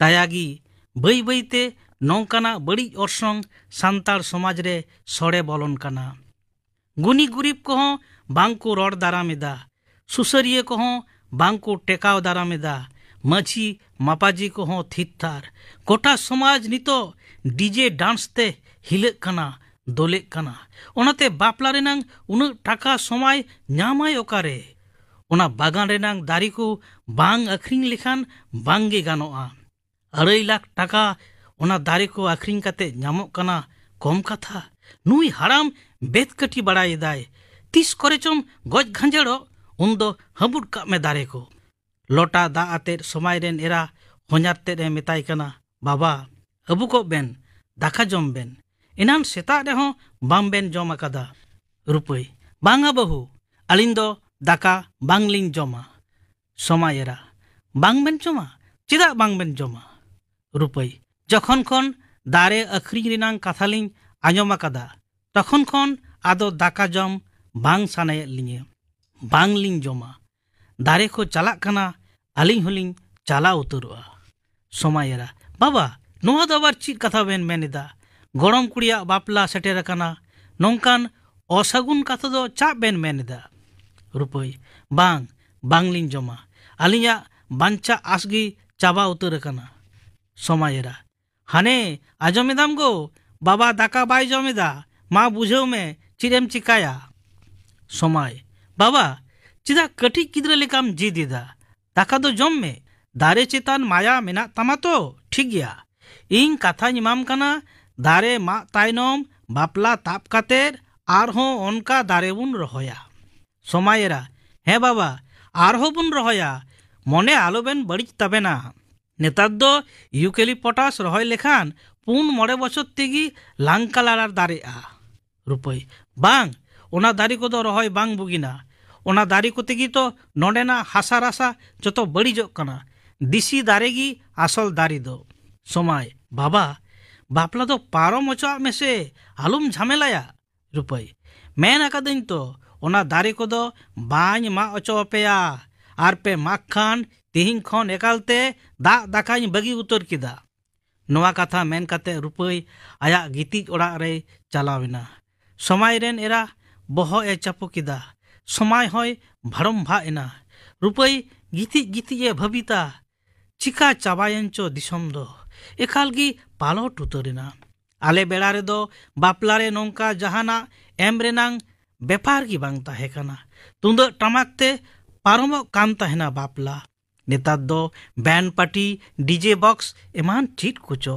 ᱫᱟᱭᱟᱜᱮ ᱵᱟᱹᱭ ᱵᱟᱹᱭᱛᱮ ᱱᱚᱝᱠᱟᱱᱟᱜ ᱵᱟᱹᱲᱤᱡ ᱚᱨᱥᱚᱝ ᱥᱟᱱᱛᱟᱲ ᱥᱚᱢᱟᱡᱽ ᱨᱮ ᱥᱚᱲᱮ ᱵᱚᱞᱚᱱ ᱠᱟᱱᱟ᱾ ᱜᱩᱱᱤ ᱜᱩᱨᱤᱵ ᱠᱚᱦᱚᱸ ᱵᱟᱝ ᱠᱚ ᱨᱚᱲ ᱫᱟᱨᱟᱢ ᱮᱫᱟ, ᱥᱩᱥᱟᱹᱨᱤᱭᱟᱹ ᱠᱚᱦᱚᱸ ᱵᱟᱝ ᱠᱚ ᱴᱮᱠᱟᱣ ᱫᱟᱨᱟᱢ ᱮᱫᱟ, ᱢᱟᱹᱡᱷᱤ ᱢᱟᱯᱟᱡᱤ ᱠᱚᱦᱚᱸ ᱛᱷᱤᱨ ᱛᱷᱟᱨ᱾ ᱜᱚᱴᱟ ᱥᱚᱢᱟᱡᱽ ᱱᱤᱛᱚᱜ ᱰᱤᱡᱮ ᱰᱟᱱᱥ ᱛᱮ ᱦᱤᱞᱟᱹᱜ ᱠᱟᱱᱟ, ᱫᱚᱞᱮᱜ ᱠᱟᱱᱟ᱾ ᱚᱱᱟᱛᱮ ᱵᱟᱯᱞᱟ ᱨᱮᱱᱟᱝ ᱩᱱᱟᱹᱜ ᱴᱟᱠᱟ ᱥᱚᱢᱟᱭ ᱧᱟᱢᱟᱭ ᱚᱠᱟᱨᱮ? ᱚᱱᱟ ᱵᱟᱜᱟᱱ ᱨᱮᱱᱟᱝ ᱫᱟᱨᱮ ᱠᱚ ᱵᱟᱝ ᱟᱹᱠᱷᱨᱤᱧ ᱞᱮᱠᱷᱟᱱ ᱵᱟᱝ ᱜᱮ ᱜᱟᱱᱚᱜᱼᱟ᱾ ᱟᱹᱲᱟᱹᱭ ᱞᱟᱠᱷ ᱴᱟᱠᱟ ᱚᱱᱟ ᱫᱟᱨᱮ ᱠᱚ ᱟᱹᱠᱷᱨᱤᱧ ᱠᱟᱛᱮ ᱧᱟᱢᱚᱜ ᱠᱟᱱᱟ ᱠᱚᱢ ᱠᱟᱛᱷᱟ? ᱱᱩᱭ ᱦᱟᱲᱟᱢ ᱵᱮᱛ ᱠᱟᱹᱴᱤ ᱵᱟᱲᱟᱭᱮᱫᱟᱭ, ᱛᱤᱥ ᱠᱚᱨᱮ ᱪᱚᱢ ᱜᱚᱡ ᱜᱷᱟᱸᱡᱮᱲᱚᱜ, ᱩᱱᱫᱚ ᱦᱟᱹᱵᱩᱫ ᱠᱟᱜ ᱢᱮ ᱫᱟᱨᱮ ᱠᱚ᱾ ᱞᱚᱴᱟ ᱫᱟᱜ ᱟᱛᱮᱫ ᱥᱚᱢᱟᱭ ᱨᱮᱱ ᱮᱨᱟ ᱦᱚᱧᱦᱟᱨ ᱛᱮᱫ ᱮ ᱢᱮᱛᱟᱭ ᱠᱟᱱᱟ, "ᱵᱟᱵᱟ, ᱟᱹᱵᱩᱠᱚᱜ ᱵᱮᱱ, ᱫᱟᱠᱟ ᱡᱚᱢ ᱵᱮᱱ᱾ ᱮᱱᱟᱱ ᱥᱮᱛᱟᱜ ᱨᱮᱦᱚᱸ ᱵᱟᱝ ᱵᱮᱱ ᱡᱚᱢ ᱟᱠᱟᱫᱟ᱾" ᱨᱩᱯᱟᱹᱭ, "ᱵᱟᱝᱟ ᱵᱟᱹᱦᱩ, ᱟᱹᱞᱤᱧ ᱫᱚ ᱫᱟᱠᱟ ᱵᱟᱝᱞᱤᱧ ᱡᱚᱢᱟ᱾" ᱥᱚᱢᱟᱭ ᱮᱨᱟ, "ᱵᱟᱝ ᱵᱮᱱ ᱡᱚᱢᱟ? ᱪᱮᱫᱟᱜ ᱵᱟᱝ ᱵᱮᱱ ᱡᱚᱢᱟ?" ᱨᱩᱯᱟᱹᱭ, "ᱡᱚᱠᱷᱚᱱ ᱠᱷᱚᱱ ᱫᱟᱨᱮ ᱟᱹᱠᱷᱨᱤᱧ ᱨᱮᱱᱟᱝ ᱠᱟᱛᱷᱟ ᱞᱤᱧ ᱟᱸᱡᱚᱢ ᱟᱠᱟᱫᱟ, ᱛᱚᱠᱷᱚᱱ ᱠᱷᱚᱱ ᱟᱫᱚ ᱫᱟᱠᱟ ᱡᱚᱢ ᱵᱟᱝ ᱥᱟᱱᱟᱭᱮᱫ ᱞᱤᱧᱟᱹ, ᱵᱟᱝ ᱞᱤᱧ ᱡᱚᱢᱟ᱾ ᱫᱟᱨᱮ ᱠᱚ ᱪᱟᱞᱟᱜ ᱠᱟᱱᱟ, ᱟᱹᱞᱤᱧ ᱦᱚᱸᱞᱤᱧ ᱪᱟᱞᱟᱣ ᱩᱛᱟᱹᱨᱚᱜᱼᱟ᱾" ᱥᱚᱢᱟᱭ ᱮᱨᱟ, "ᱵᱟᱵᱟ, ᱱᱚᱣᱟ ᱫᱚ ᱟᱵᱟᱨ ᱪᱮᱫ ᱠᱟᱛᱷᱟ ᱵᱮᱱ ᱢᱮᱱ ᱮᱫᱟ? ᱜᱚᱲᱚᱢ ᱠᱩᱲᱤᱭᱟᱜ ᱵᱟᱯᱞᱟ ᱥᱮᱴᱮᱨ ᱟᱠᱟᱱᱟ, ᱱᱚᱝᱠᱟᱱ ᱚᱥᱟᱹᱜᱩᱱ ᱠᱟᱛᱷᱟ ᱫᱚ ᱪᱟᱜ ᱵᱮᱱ ᱢᱮᱱ ᱮᱫᱟ?" ᱨᱩᱯᱟᱹᱭ, "ᱵᱟᱝ, ᱵᱟᱝᱞᱤᱧ ᱡᱚᱢᱟ᱾ ᱟᱹᱞᱤᱧᱟᱜ ᱵᱟᱧᱪᱟᱜ ᱟᱥ ᱜᱮ ᱪᱟᱵᱟ ᱩᱛᱟᱹᱨ ᱟᱠᱟᱱᱟ᱾" ᱥᱚᱢᱟᱭ ᱮᱨᱟ, "ᱦᱟᱱᱮ, ᱟᱸᱡᱚᱢ ᱮᱫᱟᱢ ᱜᱳ, ᱵᱟᱵᱟ ᱫᱟᱠᱟ ᱵᱟᱭ ᱡᱚᱢ ᱮᱫᱟ, ᱢᱟ ᱵᱩᱡᱷᱟᱹᱣ ᱢᱮ, ᱪᱮᱫ ᱮᱢ ᱪᱤᱠᱟᱭᱟ?" ᱥᱚᱢᱟᱭ, "ᱵᱟᱵᱟ, ᱪᱮᱫᱟᱜ ᱠᱟᱹᱴᱤᱡ ᱜᱤᱫᱽᱨᱟᱹ ᱞᱮᱠᱟᱢ ᱡᱤᱫ ᱮᱫᱟ? ᱫᱟᱠᱟ ᱫᱚ ᱡᱚᱢ ᱢᱮ, ᱫᱟᱨᱮ ᱪᱮᱛᱟᱱ ᱢᱟᱭᱟ ᱢᱮᱱᱟᱜ ᱛᱟᱢᱟ ᱛᱚ, ᱴᱷᱤᱠ ᱜᱮᱭᱟ᱾ ᱤᱧ ᱠᱟᱛᱷᱟᱧ ᱮᱢᱟᱢ ᱠᱟᱱᱟ, ᱫᱟᱨᱮ ᱢᱟᱜ ᱛᱟᱭᱱᱚᱢ ᱵᱟᱯᱞᱟ ᱛᱟᱵ ᱠᱟᱛᱮᱫ ᱟᱨᱦᱚᱸ ᱚᱱᱠᱟ ᱫᱟᱨᱮ ᱵᱚᱱ ᱨᱚᱦᱚᱭᱟ᱾" ᱥᱚᱢᱟᱭ ᱮᱨᱟ, "ᱦᱮᱸ ᱵᱟᱵᱟ, ᱟᱨᱦᱚᱸ ᱵᱚᱱ ᱨᱚᱦᱚᱭᱟ, ᱢᱚᱱᱮ ᱟᱞᱚ ᱵᱮᱱ ᱵᱟᱹᱲᱤᱡ ᱛᱟᱵᱮᱱᱟ᱾ ᱱᱮᱛᱟᱨ ᱫᱚ ᱤᱭᱩᱠᱮᱞᱤᱯᱚᱴᱟᱥ ᱨᱚᱦᱚᱭ ᱞᱮᱠᱷᱟᱱ ᱯᱩᱱ ᱢᱚᱬᱮ ᱵᱚᱪᱷᱚᱨ ᱛᱮᱜᱮ ᱞᱟᱝᱠᱟ ᱞᱟᱲᱟᱨ ᱫᱟᱨᱮᱜᱼᱟ᱾" ᱨᱩᱯᱟᱹᱭ, "ᱵᱟᱝ, ᱚᱱᱟ ᱫᱟᱨᱮ ᱠᱚᱫᱚ ᱨᱚᱦᱚᱭ ᱵᱟᱝ ᱵᱩᱜᱤᱱᱟ᱾ ᱚᱱᱟ ᱫᱟᱨᱮ ᱠᱚᱛᱮ ᱜᱮ ᱛᱚ ᱱᱚᱸᱰᱮᱱᱟᱜ ᱦᱟᱥᱟ ᱨᱟᱥᱟ ᱡᱚᱛᱚ ᱵᱟᱹᱲᱤᱡᱚᱜ ᱠᱟᱱᱟ᱾ ᱫᱮᱥᱤ ᱫᱟᱨᱮ ᱜᱮ ᱟᱥᱚᱞ ᱫᱟᱨᱮ ᱫᱚ᱾" ᱥᱚᱢᱟᱭ, "ᱵᱟᱵᱟ, ᱵᱟᱯᱞᱟ ᱫᱚ ᱯᱟᱨᱚᱢ ᱦᱚᱪᱚᱣᱟᱜ ᱢᱮᱥᱮ, ᱟᱞᱚᱢ ᱡᱷᱟᱢᱮᱞᱟᱭᱟ᱾" ᱨᱩᱯᱟᱹᱭ, "ᱢᱮᱱ ᱟᱠᱟᱫᱟᱹᱧ ᱛᱚ, ᱚᱱᱟ ᱫᱟᱨᱮ ᱠᱚᱫᱚ ᱵᱟᱹᱧ ᱢᱟᱜ ᱚᱪᱚ ᱟᱯᱮᱭᱟ᱾ ᱟᱨ ᱯᱮ ᱢᱟᱜ ᱠᱷᱟᱱ ᱛᱮᱦᱮᱧ ᱠᱷᱚᱱ ᱮᱠᱟᱞᱛᱮ ᱫᱟᱜ ᱫᱟᱠᱟᱧ ᱵᱟᱹᱜᱤ ᱩᱛᱟᱹᱨ ᱠᱮᱫᱟ᱾" ᱱᱚᱣᱟ ᱠᱟᱛᱷᱟ ᱢᱮᱱ ᱠᱟᱛᱮ ᱨᱩᱯᱟᱹᱭ ᱟᱭᱟᱜ ᱜᱤᱛᱤᱡ ᱚᱲᱟᱜ ᱨᱮᱭ ᱪᱟᱞᱟᱣ ᱮᱱᱟ᱾ ᱥᱚᱢᱟᱭ ᱨᱮᱱ ᱮᱨᱟ ᱵᱚᱦᱚᱜ ᱮ ᱪᱟᱯᱚ ᱠᱮᱫᱟ᱾ ᱥᱚᱢᱟᱭ ᱦᱚᱸᱭ ᱵᱷᱟᱲᱚᱢ ᱵᱷᱟᱜ ᱮᱱᱟ᱾ ᱨᱩᱯᱟᱹᱭ ᱜᱤᱛᱤᱡ ᱜᱤᱛᱤᱡ ᱮ ᱵᱷᱟᱹᱵᱤᱛᱟ, ᱪᱤᱠᱟ ᱪᱟᱵᱟᱭᱮᱱ ᱪᱚ ᱫᱤᱥᱚᱢ ᱫᱚ, ᱮᱠᱟᱞ ᱜᱮ ᱯᱟᱞᱚᱴ ᱩᱛᱟᱹᱨ ᱮᱱᱟ᱾ ᱟᱞᱮ ᱵᱮᱲᱟ ᱨᱮᱫᱚ ᱵᱟᱯᱞᱟ ᱨᱮ ᱱᱚᱝᱠᱟ ᱡᱟᱦᱟᱱᱟᱜ ᱮᱢ ᱨᱮᱱᱟᱝ ᱵᱮᱯᱟᱨ ᱜᱮ ᱵᱟᱝ ᱛᱟᱦᱮᱸ ᱠᱟᱱᱟ᱾ ᱛᱩᱢᱫᱟᱹᱜ ᱴᱟᱢᱟᱠ ᱛᱮ ᱯᱟᱨᱚᱢᱚᱜ ᱠᱟᱱ ᱛᱟᱦᱮᱱᱟ ᱵᱟᱯᱞᱟ᱾ ᱱᱮᱛᱟᱨ ᱫᱚ ᱵᱮᱱᱰ ᱯᱟᱨᱴᱤ, ᱰᱤᱡᱮ ᱵᱚᱠᱥ ᱮᱢᱟᱱ ᱪᱮᱫ ᱠᱚᱪᱚ᱾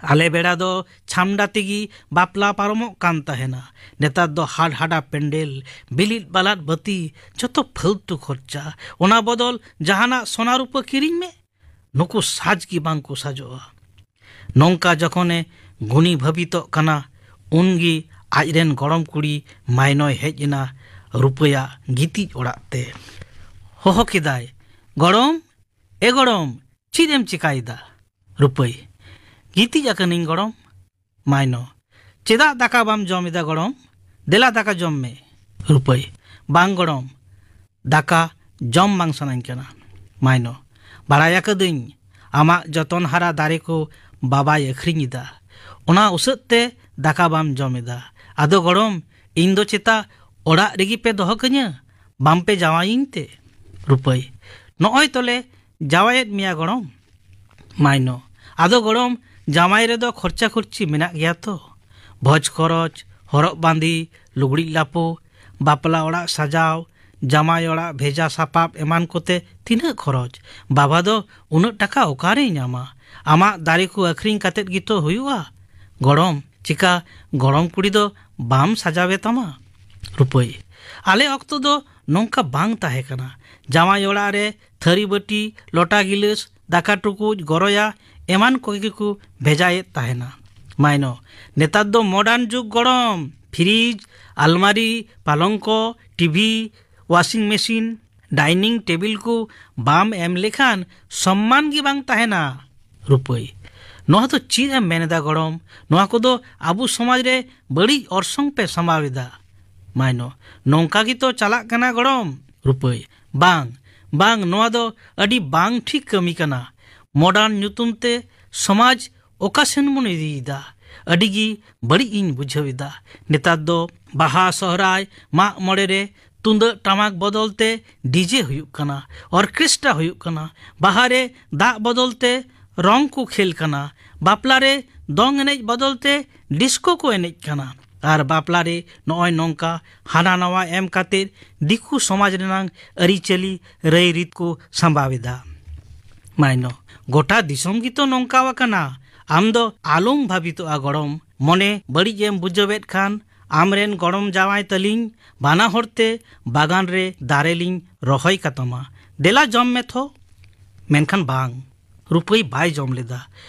ᱟᱞᱮ ᱵᱮᱲᱟ ᱫᱚ ᱪᱷᱟᱢᱰᱟ ᱛᱮᱜᱮ ᱵᱟᱯᱞᱟ ᱯᱟᱨᱚᱢᱚᱜ ᱠᱟᱱ ᱛᱟᱦᱮᱱᱟ᱾ ᱱᱮᱛᱟᱨ ᱫᱚ ᱦᱟᱰ ᱦᱟᱰᱟ ᱯᱮᱱᱰᱮᱞ, ᱵᱤᱞᱤᱫ ᱵᱟᱞᱟᱫ ᱵᱟᱹᱛᱤ, ᱡᱚᱛᱚ ᱯᱷᱟᱹᱞᱛᱩ ᱠᱷᱚᱨᱪᱟ᱾ ᱚᱱᱟ ᱵᱚᱫᱚᱞ ᱡᱟᱦᱟᱱᱟᱜ ᱥᱚᱱᱟ ᱨᱩᱯᱟᱹ ᱠᱤᱨᱤᱧ ᱢᱮ᱾ ᱱᱩᱠᱩ ᱥᱟᱡᱽ ᱜᱮ ᱵᱟᱝ ᱠᱚ ᱥᱟᱡᱚᱜᱼᱟ᱾ ᱱᱚᱝᱠᱟ ᱡᱚᱠᱷᱚᱱᱮ ᱜᱩᱱᱤ ᱵᱷᱟᱹᱵᱤᱛᱚᱜ ᱠᱟᱱᱟ, ᱩᱱᱜᱮ ᱟᱡᱨᱮᱱ ᱜᱚᱲᱚᱢ ᱠᱩᱲᱤ ᱢᱟᱭᱱᱚᱭ ᱦᱮᱡ ᱮᱱᱟ ᱨᱩᱯᱟᱹᱭᱟᱜ ᱜᱤᱛᱤᱡ ᱚᱲᱟᱜ ᱛᱮ᱾ ᱦᱚᱦᱚ ᱠᱮᱫᱟᱭ, "ᱜᱚᱲᱚᱢ, ᱮ ᱜᱚᱲᱚᱢ, ᱪᱮᱫ ᱮᱢ ᱪᱮᱠᱟᱭᱮᱫᱟ?" ᱨᱩᱯᱟᱹᱭ, "ᱜᱤᱛᱤᱡ ᱟᱠᱟᱱᱟᱹᱧ ᱜᱚᱲᱚᱢ᱾" ᱢᱟᱭᱱᱚ, "ᱪᱮᱫᱟᱜ ᱫᱟᱠᱟ ᱵᱟᱢ ᱡᱚᱢ ᱮᱫᱟ ᱜᱚᱲᱚᱢ? ᱫᱮᱞᱟ ᱫᱟᱠᱟ ᱡᱚᱢ ᱢᱮ᱾" ᱨᱩᱯᱟᱹᱭ, "ᱵᱟᱝ ᱜᱚᱲᱚᱢ, ᱫᱟᱠᱟ ᱡᱚᱢ ᱵᱟᱝ ᱥᱟᱱᱟᱧ ᱠᱟᱱᱟ᱾" ᱢᱟᱭᱱᱚ, "ᱵᱟᱲᱟᱭ ᱟᱠᱟᱫᱟᱹᱧ ᱟᱢᱟᱜ ᱡᱚᱛᱚᱱ ᱦᱟᱨᱟ ᱫᱟᱨᱮ ᱠᱚ ᱵᱟᱵᱟᱭ ᱟᱹᱠᱷᱨᱤᱧ ᱮᱫᱟ, ᱚᱱᱟ ᱩᱥᱟᱹᱫ ᱛᱮ ᱫᱟᱠᱟ ᱵᱟᱢ ᱡᱚᱢ ᱮᱫᱟ᱾ ᱟᱫᱚ ᱜᱚᱲᱚᱢ, ᱤᱧ ᱫᱚ ᱪᱮᱛᱟ ᱚᱲᱟᱜ ᱨᱮᱜᱮ ᱯᱮ ᱫᱚᱦᱚ ᱠᱟᱹᱧᱟ? ᱵᱟᱢ ᱯᱮ ᱡᱟᱶᱟᱭᱤᱧ ᱛᱮ?" ᱨᱩᱯᱟᱹᱭ, "ᱱᱚᱜᱼᱚᱭ ᱛᱚᱞᱮ ᱡᱟᱶᱟᱭᱮᱫ ᱢᱮᱭᱟ ᱜᱚᱲᱚᱢ᱾" ᱢᱟᱭᱱᱚ, "ᱟᱫᱚ ᱜᱚᱲᱚᱢ, ᱡᱟᱶᱟᱭ ᱨᱮᱫᱚ ᱠᱷᱚᱨᱪᱟ ᱠᱷᱚᱨᱪᱤ ᱢᱮᱱᱟᱜ ᱜᱮᱭᱟ ᱛᱚ? ᱵᱷᱚᱡᱽ ᱠᱷᱚᱨᱚᱪ, ᱦᱚᱨᱚᱜ ᱵᱟᱸᱫᱮ, ᱞᱩᱜᱽᱲᱤᱡ ᱞᱟᱯᱚ, ᱵᱟᱯᱞᱟ ᱚᱲᱟᱜ ᱥᱟᱡᱟᱣ, ᱡᱟᱶᱟᱭ ᱚᱲᱟᱜ ᱵᱷᱮᱡᱟ ᱥᱟᱯᱟᱵ ᱮᱢᱟᱱ ᱠᱚᱛᱮ ᱛᱤᱱᱟᱹᱜ ᱠᱷᱚᱨᱚᱪ? ᱵᱟᱵᱟ ᱫᱚ ᱩᱱᱟᱹᱜ ᱴᱟᱠᱟ ᱚᱠᱟᱨᱮᱭ ᱧᱟᱢᱟ? ᱟᱢᱟᱜ ᱫᱟᱨᱮ ᱠᱚ ᱟᱹᱠᱷᱨᱤᱧ ᱠᱟᱛᱮᱫ ᱜᱮᱛᱚ ᱦᱩᱭᱩᱜᱼᱟ᱾ ᱜᱚᱲᱚᱢ, ᱪᱮᱠᱟ ᱜᱚᱲᱚᱢ ᱠᱩᱲᱤ ᱫᱚ ᱵᱟᱢ ᱥᱟᱡᱟᱣᱮ ᱛᱟᱢᱟ?" ᱨᱩᱯᱟᱹᱭ, "ᱟᱞᱮ ᱚᱠᱛᱚ ᱫᱚ ᱱᱚᱝᱠᱟ ᱵᱟᱝ ᱛᱟᱦᱮᱸ ᱠᱟᱱᱟ᱾ ᱡᱟᱶᱟᱭ ᱚᱲᱟᱜ ᱨᱮ ᱛᱷᱟᱹᱨᱤ ᱵᱟᱹᱴᱤ, ᱞᱚᱴᱟ ᱜᱤᱞᱟᱹᱥ, ᱫᱟᱠᱟ ᱴᱩᱠᱩᱡ, ᱜᱚᱨᱚᱭᱟ ᱮᱢᱟᱱ ᱠᱚᱜᱮ ᱠᱚ ᱵᱷᱮᱡᱟᱭᱮᱫ ᱛᱟᱦᱮᱱᱟ᱾" ᱢᱟᱭᱱᱚ, "ᱱᱮᱛᱟᱨ ᱫᱚ ᱢᱚᱰᱟᱨᱱ ᱡᱩᱜᱽ ᱜᱚᱲᱚᱢ, ᱯᱷᱨᱤᱡᱽ, ᱟᱞᱢᱟᱨᱤ, ᱯᱟᱞᱚᱝᱠᱚ, ᱴᱤᱵᱷᱤ, ᱣᱟᱥᱤᱝ ᱢᱮᱥᱤᱱ, ᱰᱟᱭᱱᱤᱝ ᱴᱮᱵᱤᱞ ᱠᱚ ᱵᱟᱢ ᱮᱢ ᱞᱮᱠᱷᱟᱱ ᱥᱚᱢᱢᱟᱱ ᱜᱮ ᱵᱟᱝ ᱛᱟᱦᱮᱱᱟ᱾" ᱨᱩᱯᱟᱹᱭ, "ᱱᱚᱣᱟ ᱫᱚ ᱪᱮᱫ ᱮᱢ ᱢᱮᱱ ᱮᱫᱟ ᱜᱚᱲᱚᱢ? ᱱᱚᱣᱟ ᱠᱚᱫᱚ ᱟᱵᱚ ᱥᱚᱢᱟᱡᱽ ᱨᱮ ᱵᱟᱹᱲᱤᱡ ᱚᱨᱥᱚᱝ ᱯᱮ ᱥᱟᱢᱵᱟᱣ ᱮᱫᱟ᱾" ᱢᱟᱭᱱᱚ, "ᱱᱚᱝᱠᱟ ᱜᱮᱛᱚ ᱪᱟᱞᱟᱜ ᱠᱟᱱᱟ ᱜᱚᱲᱚᱢ᱾" ᱨᱩᱯᱟᱹᱭ, "ᱵᱟᱝ, ᱵᱟᱝ, ᱱᱚᱣᱟ ᱫᱚ ᱟᱹᱰᱤ ᱵᱟᱝ ᱴᱷᱤᱠ ᱠᱟᱹᱢᱤ ᱠᱟᱱᱟ᱾ ᱢᱚᱰᱟᱨᱱ ᱧᱩᱛᱩᱢ ᱛᱮ ᱥᱚᱢᱟᱡᱽ ᱚᱠᱟ ᱥᱮᱱ ᱵᱚᱱ ᱤᱫᱤᱭᱮᱫᱟ? ᱟᱹᱰᱤ ᱜᱮ ᱵᱟᱹᱲᱤᱡ ᱤᱧ ᱵᱩᱡᱷᱟᱹᱣ ᱮᱫᱟ᱾ ᱱᱮᱛᱟᱨ ᱫᱚ ᱵᱟᱦᱟ, ᱥᱚᱦᱨᱟᱭ, ᱢᱟᱜ ᱢᱚᱬᱮ ᱨᱮ ᱛᱩᱢᱫᱟᱹᱜ ᱴᱟᱢᱟᱠ ᱵᱚᱫᱚᱞ ᱛᱮ ᱰᱤᱡᱮ ᱦᱩᱭᱩᱜ ᱠᱟᱱᱟ, ᱚᱨᱠᱮᱥᱴᱨᱟ ᱦᱩᱭᱩᱜ ᱠᱟᱱᱟ, ᱵᱟᱦᱟ ᱨᱮ ᱫᱟᱜ ᱵᱚᱫᱚᱞ ᱛᱮ ᱨᱚᱝ ᱠᱚ ᱠᱷᱮᱞ ᱠᱟᱱᱟ, ᱵᱟᱯᱞᱟ ᱨᱮ ᱫᱚᱝ ᱮᱱᱮᱡ ᱵᱚᱫᱚᱞ ᱛᱮ ᱰᱤᱥᱠᱳ ᱠᱚ ᱮᱱᱮᱡ ᱠᱟᱱᱟ, ᱟᱨ ᱵᱟᱯᱞᱟ ᱨᱮ ᱱᱚᱜᱼᱚᱭ ᱱᱚᱝᱠᱟ ᱦᱟᱱᱟ ᱱᱟᱣᱟ ᱮᱢ ᱠᱟᱛᱮ ᱫᱤᱠᱩ ᱥᱚᱢᱟᱡᱽ ᱨᱮᱱᱟᱝ ᱟᱹᱨᱤᱪᱟᱹᱞᱤ ᱨᱟᱹᱭᱨᱤᱛ ᱠᱚ ᱥᱟᱢᱵᱟᱣ ᱮᱫᱟ᱾" ᱢᱟᱭᱱᱚ, "ᱜᱚᱴᱟ ᱫᱤᱥᱚᱢ ᱜᱮᱛᱚ ᱱᱚᱝᱠᱟ ᱟᱠᱟᱱᱟ, ᱟᱢ ᱫᱚ ᱟᱞᱚᱢ ᱵᱷᱟᱵᱤᱛᱚᱜᱼᱟ ᱜᱚᱲᱚᱢ᱾ ᱢᱚᱱᱮ ᱵᱟᱹᱲᱤᱡ ᱮᱢ ᱵᱩᱡᱷᱟᱹᱣᱮᱫ ᱠᱷᱟᱱ ᱟᱢᱨᱮᱱ ᱜᱚᱲᱚᱢ ᱡᱟᱶᱟᱭ ᱛᱟᱹᱞᱤᱧ ᱵᱟᱱᱟ ᱦᱚᱲ ᱛᱮ ᱵᱟᱜᱟᱱ ᱨᱮ ᱫᱟᱨᱮ ᱞᱤᱧ ᱨᱚᱦᱚᱭ ᱠᱟᱛᱟᱢᱟ᱾ ᱫᱮᱞᱟ ᱡᱚᱢ ᱢᱮ ᱛᱷᱚ᱾ ᱢᱮᱱᱠᱷᱟᱱ ᱵᱟᱝ, ᱨᱩᱯᱟᱹᱭ ᱵᱟᱭ ᱡᱚᱢ ᱞᱮᱫᱟ᱾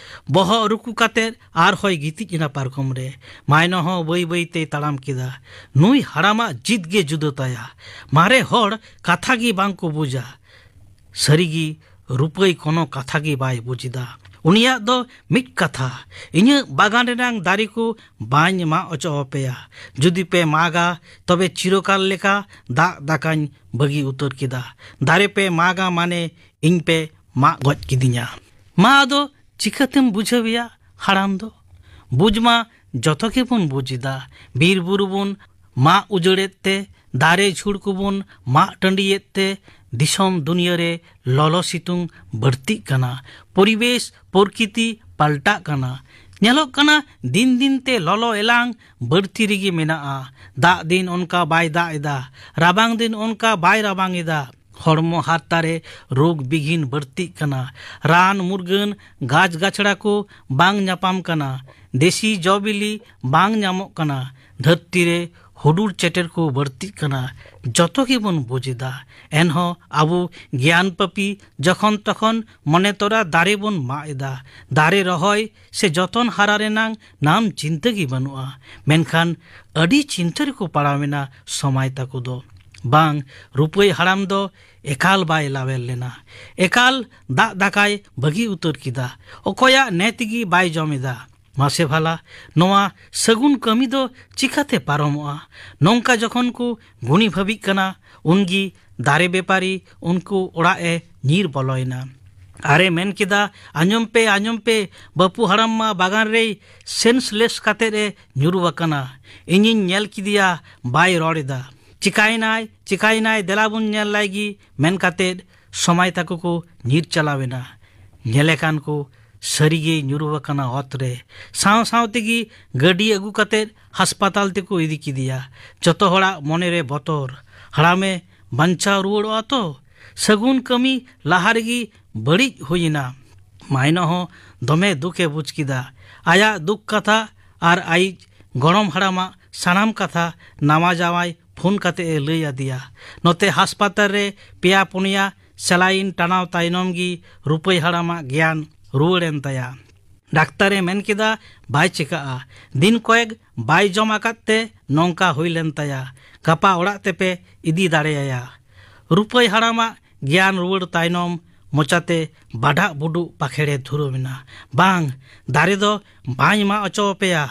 ᱵᱚᱦᱚᱜ ᱨᱩᱠᱩ ᱠᱟᱛᱮ ᱟᱨᱦᱚᱸᱭ ᱜᱤᱛᱤᱡ ᱮᱱᱟ ᱯᱟᱨᱠᱚᱢ ᱨᱮ᱾ ᱢᱟᱭᱱᱚ ᱦᱚᱸ ᱵᱟᱹᱭ ᱵᱟᱹᱭ ᱛᱮᱭ ᱛᱟᱲᱟᱢ ᱠᱮᱫᱟ᱾ ᱱᱩᱭ ᱦᱟᱲᱟᱢᱟᱜ ᱡᱤᱫ ᱜᱮ ᱡᱩᱫᱟᱹ ᱛᱟᱭᱟ᱾ ᱢᱟᱨᱮ ᱦᱚᱲ ᱠᱟᱛᱷᱟ ᱜᱮ ᱵᱟᱝ ᱠᱚ ᱵᱩᱡᱟ᱾ ᱥᱟᱹᱨᱤᱜᱮ, ᱨᱩᱯᱟᱹᱭ ᱠᱳᱱᱳ ᱠᱟᱛᱷᱟ ᱜᱮ ᱵᱟᱭ ᱵᱩᱡᱽ ᱮᱫᱟ᱾ ᱩᱱᱤᱭᱟᱜ ᱫᱚ ᱢᱤᱫ ᱠᱟᱛᱷᱟ, "ᱤᱧᱟᱹᱜ ᱵᱟᱜᱟᱱ ᱨᱮᱱᱟᱝ ᱫᱟᱨᱮ ᱠᱚ ᱵᱟᱹᱧ ᱢᱟᱜ ᱚᱪᱚ ᱟᱯᱮᱭᱟ᱾ ᱡᱩᱫᱤ ᱯᱮ ᱢᱟᱜᱟ, ᱛᱚᱵᱮ ᱪᱤᱨᱚᱠᱟᱞ ᱞᱮᱠᱟ ᱫᱟᱜ ᱫᱟᱠᱟᱧ ᱵᱟᱹᱜᱤ ᱩᱛᱟᱹᱨ ᱠᱮᱫᱟ᱾ ᱫᱟᱨᱮ ᱯᱮ ᱢᱟᱜᱟ ᱢᱟᱱᱮ ᱤᱧ ᱯᱮ ᱢᱟᱜ ᱜᱚᱡ ᱠᱤᱫᱤᱧᱟ᱾" ᱢᱟ ᱟᱫᱚ ᱪᱤᱠᱟᱹᱛᱮᱢ ᱵᱩᱡᱷᱟᱹᱣᱮᱭᱟ ᱦᱟᱲᱟᱢ ᱫᱚ? ᱵᱩᱡᱽ ᱢᱟ ᱡᱚᱛᱚ ᱜᱮᱵᱚᱱ ᱵᱩᱡᱽ ᱮᱫᱟ᱾ ᱵᱤᱨ ᱵᱩᱨᱩ ᱵᱚᱱ ᱢᱟᱜ ᱩᱡᱟᱹᱲᱮᱫ ᱛᱮ, ᱫᱟᱨᱮ ᱡᱷᱩᱲ ᱠᱚᱵᱚᱱ ᱢᱟᱜ ᱴᱟᱺᱰᱤᱭᱮᱫ ᱛᱮ ᱫᱤᱥᱚᱢ ᱫᱩᱱᱤᱭᱟᱹ ᱨᱮ ᱞᱚᱞᱚ ᱥᱤᱛᱩᱝ ᱵᱟᱹᱲᱛᱤᱜ ᱠᱟᱱᱟ᱾ ᱯᱚᱨᱤᱵᱮᱥ ᱯᱨᱚᱠᱤᱛᱤ ᱯᱟᱞᱴᱟᱜ ᱠᱟᱱᱟ᱾ ᱧᱮᱞᱚᱜ ᱠᱟᱱᱟ ᱫᱤᱱ ᱫᱤᱱ ᱛᱮ ᱞᱚᱞᱚ ᱮᱞᱟᱝ ᱵᱟᱹᱲᱛᱤ ᱨᱮᱜᱮ ᱢᱮᱱᱟᱜᱼᱟ᱾ ᱫᱟᱜ ᱫᱤᱱ ᱚᱱᱠᱟ ᱵᱟᱭ ᱫᱟᱜ ᱮᱫᱟ, ᱨᱟᱵᱟᱝ ᱫᱤᱱ ᱚᱱᱠᱟ ᱵᱟᱭ ᱨᱟᱵᱟᱝ ᱮᱫᱟ᱾ ᱦᱚᱲᱢᱚ ᱦᱟᱨᱛᱟ ᱨᱮ ᱨᱳᱜᱽ ᱵᱤᱜᱷᱤᱱ ᱵᱟᱹᱲᱛᱤᱜ ᱠᱟᱱᱟ᱾ ᱨᱟᱱ ᱢᱩᱨᱜᱟᱹᱱ ᱜᱟᱪ ᱜᱟᱪᱷᱲᱟ ᱠᱚ ᱵᱟᱝ ᱧᱟᱯᱟᱢ ᱠᱟᱱᱟ᱾ ᱫᱮᱥᱤ ᱡᱚ ᱵᱤᱞᱤ ᱵᱟᱝ ᱧᱟᱢᱚᱜ ᱠᱟᱱᱟ᱾ ᱫᱷᱟᱹᱨᱛᱤ ᱨᱮ ᱦᱩᱰᱩᱨ ᱪᱮᱴᱮᱨ ᱠᱚ ᱵᱟᱹᱲᱛᱤᱜ ᱠᱟᱱᱟ᱾ ᱡᱚᱛᱚ ᱜᱮᱵᱚᱱ ᱵᱩᱡᱽ ᱮᱫᱟ᱾ ᱮᱱᱦᱚᱸ ᱟᱵᱚ ᱜᱮᱭᱟᱱ ᱯᱟᱹᱯᱤ ᱡᱚᱠᱷᱚᱱ ᱛᱚᱠᱷᱚᱱ ᱢᱚᱱᱮ ᱛᱚᱨᱟ ᱫᱟᱨᱮ ᱵᱚᱱ ᱢᱟᱜ ᱮᱫᱟ᱾ ᱫᱟᱨᱮ ᱨᱚᱦᱚᱭ ᱥᱮ ᱡᱚᱛᱚᱱ ᱦᱟᱨᱟ ᱨᱮᱱᱟᱝ ᱱᱟᱢ ᱪᱤᱱᱛᱟᱹ ᱜᱮ ᱵᱟᱹᱱᱩᱜᱼᱟ᱾ ᱢᱮᱱᱠᱷᱟᱱ ᱟᱹᱰᱤ ᱪᱤᱱᱛᱟᱹ ᱨᱮᱠᱚ ᱯᱟᱲᱟᱣ ᱮᱱᱟ ᱥᱚᱢᱟᱭ ᱛᱟᱠᱚ ᱫᱚ᱾ ᱵᱟᱝ, ᱨᱩᱯᱟᱹᱭ ᱦᱟᱲᱟᱢ ᱫᱚ ᱮᱠᱟᱞ ᱵᱟᱭ ᱞᱟᱣᱮᱨ ᱞᱮᱱᱟ᱾ ᱮᱠᱟᱞ ᱫᱟᱜ ᱫᱟᱠᱟᱭ ᱵᱟᱹᱜᱤ ᱩᱛᱟᱹᱨ ᱠᱮᱫᱟ᱾ ᱚᱠᱚᱭᱟᱜ ᱱᱮ ᱛᱮᱜᱮ ᱵᱟᱭ ᱡᱚᱢ ᱮᱫᱟ᱾ ᱢᱟᱥᱮ ᱵᱷᱟᱞᱟ, ᱱᱚᱣᱟ ᱥᱟᱹᱜᱩᱱ ᱠᱟᱹᱢᱤ ᱫᱚ ᱪᱤᱠᱟᱛᱮ ᱯᱟᱨᱚᱢᱚᱜᱼᱟ? ᱱᱚᱝᱠᱟ ᱡᱚᱠᱷᱚᱱ ᱠᱚ ᱜᱩᱱᱤ ᱵᱷᱟᱹᱵᱤᱜ ᱠᱟᱱᱟ, ᱩᱱᱜᱮ ᱫᱟᱨᱮ ᱵᱮᱯᱟᱨᱤ ᱩᱱᱠᱩ ᱚᱲᱟᱜ ᱮ ᱧᱤᱨ ᱵᱚᱞᱚᱭᱮᱱᱟ᱾ ᱟᱨᱮ ᱢᱮᱱ ᱠᱮᱫᱟ, "ᱟᱸᱡᱚᱢ ᱯᱮ, ᱟᱸᱡᱚᱢ ᱯᱮ, ᱵᱟᱹᱯᱩ ᱦᱟᱲᱟᱢ ᱢᱟ ᱵᱟᱜᱟᱱ ᱨᱮᱭ ᱥᱮᱱᱥᱞᱮᱥ ᱠᱟᱛᱮᱫ ᱮ ᱧᱩᱨᱩ ᱟᱠᱟᱱᱟ᱾ ᱤᱧᱤᱧ ᱧᱮᱞ ᱠᱮᱫᱮᱭᱟ, ᱵᱟᱭ ᱨᱚᱲ ᱮᱫᱟ᱾ ᱪᱤᱠᱟᱭᱮᱱᱟᱭ, ᱪᱤᱠᱟᱭᱮᱱᱟᱭ, ᱫᱮᱞᱟ ᱵᱚᱱ ᱧᱮᱞ ᱞᱟᱭ ᱜᱮ", ᱢᱮᱱ ᱠᱟᱛᱮᱫ ᱥᱚᱢᱟᱭ ᱛᱟᱠᱚ ᱠᱚ ᱧᱤᱨ ᱪᱟᱞᱟᱣ ᱮᱱᱟ᱾ ᱧᱮᱞᱮ ᱠᱟᱱ ᱠᱚ ᱥᱟᱹᱨᱤᱜᱮᱭ ᱧᱩᱨᱩ ᱟᱠᱟᱱᱟ ᱚᱛ ᱨᱮ᱾ ᱥᱟᱶ ᱥᱟᱶ ᱛᱮᱜᱮ ᱜᱟᱹᱰᱤ ᱟᱹᱜᱩ ᱠᱟᱛᱮᱫ ᱦᱟᱥᱯᱟᱛᱟᱞ ᱛᱮᱠᱚ ᱤᱫᱤ ᱠᱮᱫᱮᱭᱟ᱾ ᱡᱚᱛᱚ ᱦᱚᱲᱟᱜ ᱢᱚᱱᱮᱨᱮ ᱵᱚᱛᱚᱨ, ᱦᱟᱲᱟᱢᱮ ᱵᱟᱧᱪᱟᱣ ᱨᱩᱣᱟᱹᱲᱚᱜᱼᱟ ᱛᱚ? ᱥᱟᱹᱜᱩᱱ ᱠᱟᱹᱢᱤ ᱞᱟᱦᱟ ᱨᱮᱜᱮ ᱵᱟᱹᱲᱤᱡ ᱦᱩᱭᱮᱱᱟ᱾ ᱢᱟᱭᱱᱚ ᱦᱚᱸ ᱫᱚᱢᱮ ᱫᱩᱠ ᱮ ᱵᱩᱡᱽ ᱠᱮᱫᱟ᱾ ᱟᱭᱟᱜ ᱫᱩᱠ ᱠᱟᱛᱷᱟ ᱟᱨ ᱟᱭᱤᱡ ᱜᱚᱲᱚᱢ ᱦᱟᱲᱟᱢᱟᱜ ᱥᱟᱱᱟᱢ ᱠᱟᱛᱷᱟ ᱱᱟᱣᱟ ᱡᱟᱶᱟᱭ ᱯᱷᱳᱱ ᱠᱟᱛᱮ ᱮ ᱞᱟᱹᱭ ᱟᱫᱮᱭᱟ᱾ ᱱᱚᱛᱮ ᱦᱟᱥᱯᱟᱛᱟᱞ ᱨᱮ ᱯᱮᱭᱟ ᱯᱩᱱᱭᱟ ᱥᱮᱞᱟᱭᱤᱱ ᱴᱟᱱᱟᱣ ᱛᱟᱭᱱᱚᱢ ᱜᱮ ᱨᱩᱯᱟᱹᱭ ᱦᱟᱲᱟᱢᱟᱜ ᱜᱮᱭᱟᱱ ᱨᱩᱣᱟᱹᱲ ᱮᱱ ᱛᱟᱭᱟ᱾ ᱰᱟᱠᱛᱟᱨ ᱮ ᱢᱮᱱ ᱠᱮᱫᱟ, "ᱵᱟᱭ ᱪᱤᱠᱟᱹᱜᱼᱟ, ᱫᱤᱱ ᱠᱚᱭᱮᱠ ᱵᱟᱭ ᱡᱚᱢ ᱟᱠᱟᱫ ᱛᱮ ᱱᱚᱝᱠᱟ ᱦᱩᱭ ᱞᱮᱱ ᱛᱟᱭᱟ, ᱜᱟᱯᱟ ᱚᱲᱟᱜ ᱛᱮᱯᱮ ᱤᱫᱤ ᱫᱟᱲᱮᱭᱟᱭᱟ᱾" ᱨᱩᱯᱟᱹᱭ ᱦᱟᱲᱟᱢᱟᱜ ᱜᱮᱭᱟᱱ ᱨᱩᱣᱟᱹᱲ ᱛᱟᱭᱱᱚᱢ ᱢᱚᱪᱟᱛᱮ ᱵᱟᱰᱷᱟᱜ ᱵᱩᱰᱩᱜ ᱯᱟᱠᱷᱮᱲᱮ ᱫᱷᱩᱨᱟᱹᱣ ᱮᱱᱟ, "ᱵᱟᱝ, ᱫᱟᱨᱮ ᱫᱚ ᱵᱟᱹᱧ ᱢᱟᱜ ᱚᱪᱚ ᱟᱯᱮᱭᱟ,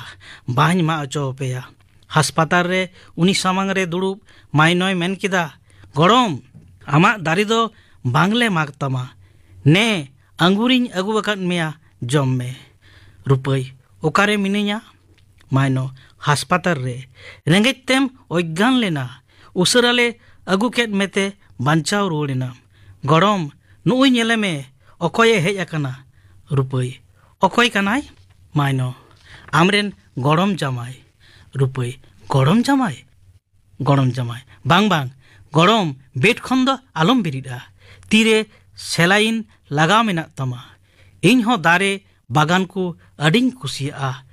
ᱵᱟᱹᱧ ᱢᱟᱜ ᱚᱪᱚ ᱟᱯᱮᱭᱟ᱾" ᱦᱟᱥᱯᱟᱛᱟᱞ ᱨᱮ ᱩᱱᱤ ᱥᱟᱢᱟᱝ ᱨᱮ ᱫᱩᱲᱩᱵ ᱢᱟᱭᱱᱚᱭ ᱢᱮᱱ ᱠᱮᱫᱟ, "ᱜᱚᱲᱚᱢ, ᱟᱢᱟᱜ ᱫᱟᱨᱮ ᱫᱚ ᱵᱟᱝᱞᱮ ᱢᱟᱜᱽ ᱛᱟᱢᱟ᱾ ᱱᱮ, ᱟᱝᱜᱩᱨᱤᱧ ᱟᱹᱜᱩ ᱟᱠᱟᱫ ᱢᱮᱭᱟ, ᱡᱚᱢ ᱢᱮ᱾" ᱨᱩᱯᱟᱹᱭ, "ᱚᱠᱟᱨᱮ ᱢᱤᱱᱟᱹᱧᱟ?" ᱢᱟᱭᱱᱚ, "ᱦᱟᱥᱯᱟᱛᱟᱞ ᱨᱮ᱾ ᱨᱮᱸᱜᱮᱡ ᱛᱮᱢ ᱚᱡᱽᱜᱟᱱ ᱞᱮᱱᱟ᱾ ᱩᱥᱟᱹᱨᱟ ᱞᱮ ᱟᱹᱜᱩ ᱠᱮᱫ ᱢᱮᱛᱮ ᱵᱟᱧᱪᱟᱣ ᱨᱩᱣᱟᱹᱲ ᱮᱱᱟᱢ᱾ ᱜᱚᱲᱚᱢ, ᱱᱩᱜᱼᱩᱭ ᱧᱮᱞᱮ ᱢᱮ, ᱚᱠᱚᱭᱮ ᱦᱮᱡ ᱟᱠᱟᱱᱟ?" ᱨᱩᱯᱟᱹᱭ, "ᱚᱠᱚᱭ ᱠᱟᱱᱟᱭ?" ᱢᱟᱭᱱᱚ, "ᱟᱢᱨᱮᱱ ᱜᱚᱲᱚᱢ ᱡᱟᱢᱟᱭ᱾" ᱨᱩᱯᱟᱹᱭ, "ᱜᱚᱲᱚᱢ ᱡᱟᱢᱟᱭ? ᱜᱚᱲᱚᱢ ᱡᱟᱢᱟᱭ, ᱵᱟᱝ, ᱵᱟᱝ, ᱜᱚᱲᱚᱢ, ᱵᱮᱰ ᱠᱷᱚᱱ ᱫᱚ ᱟᱞᱚᱢ ᱵᱮᱨᱮᱫᱼᱟ᱾ ᱛᱤᱨᱮ ᱥᱮᱞᱟᱭᱤᱱ ᱞᱟᱜᱟᱣ ᱢᱮᱱᱟᱜ ᱛᱟᱢᱟ᱾ ᱤᱧ ᱦᱚᱸ ᱫᱟᱨᱮ ᱵᱟᱜᱟᱱ ᱠᱚ ᱟᱹᱰᱤᱧ ᱠᱩᱥᱤᱭᱟᱜᱼᱟ᱾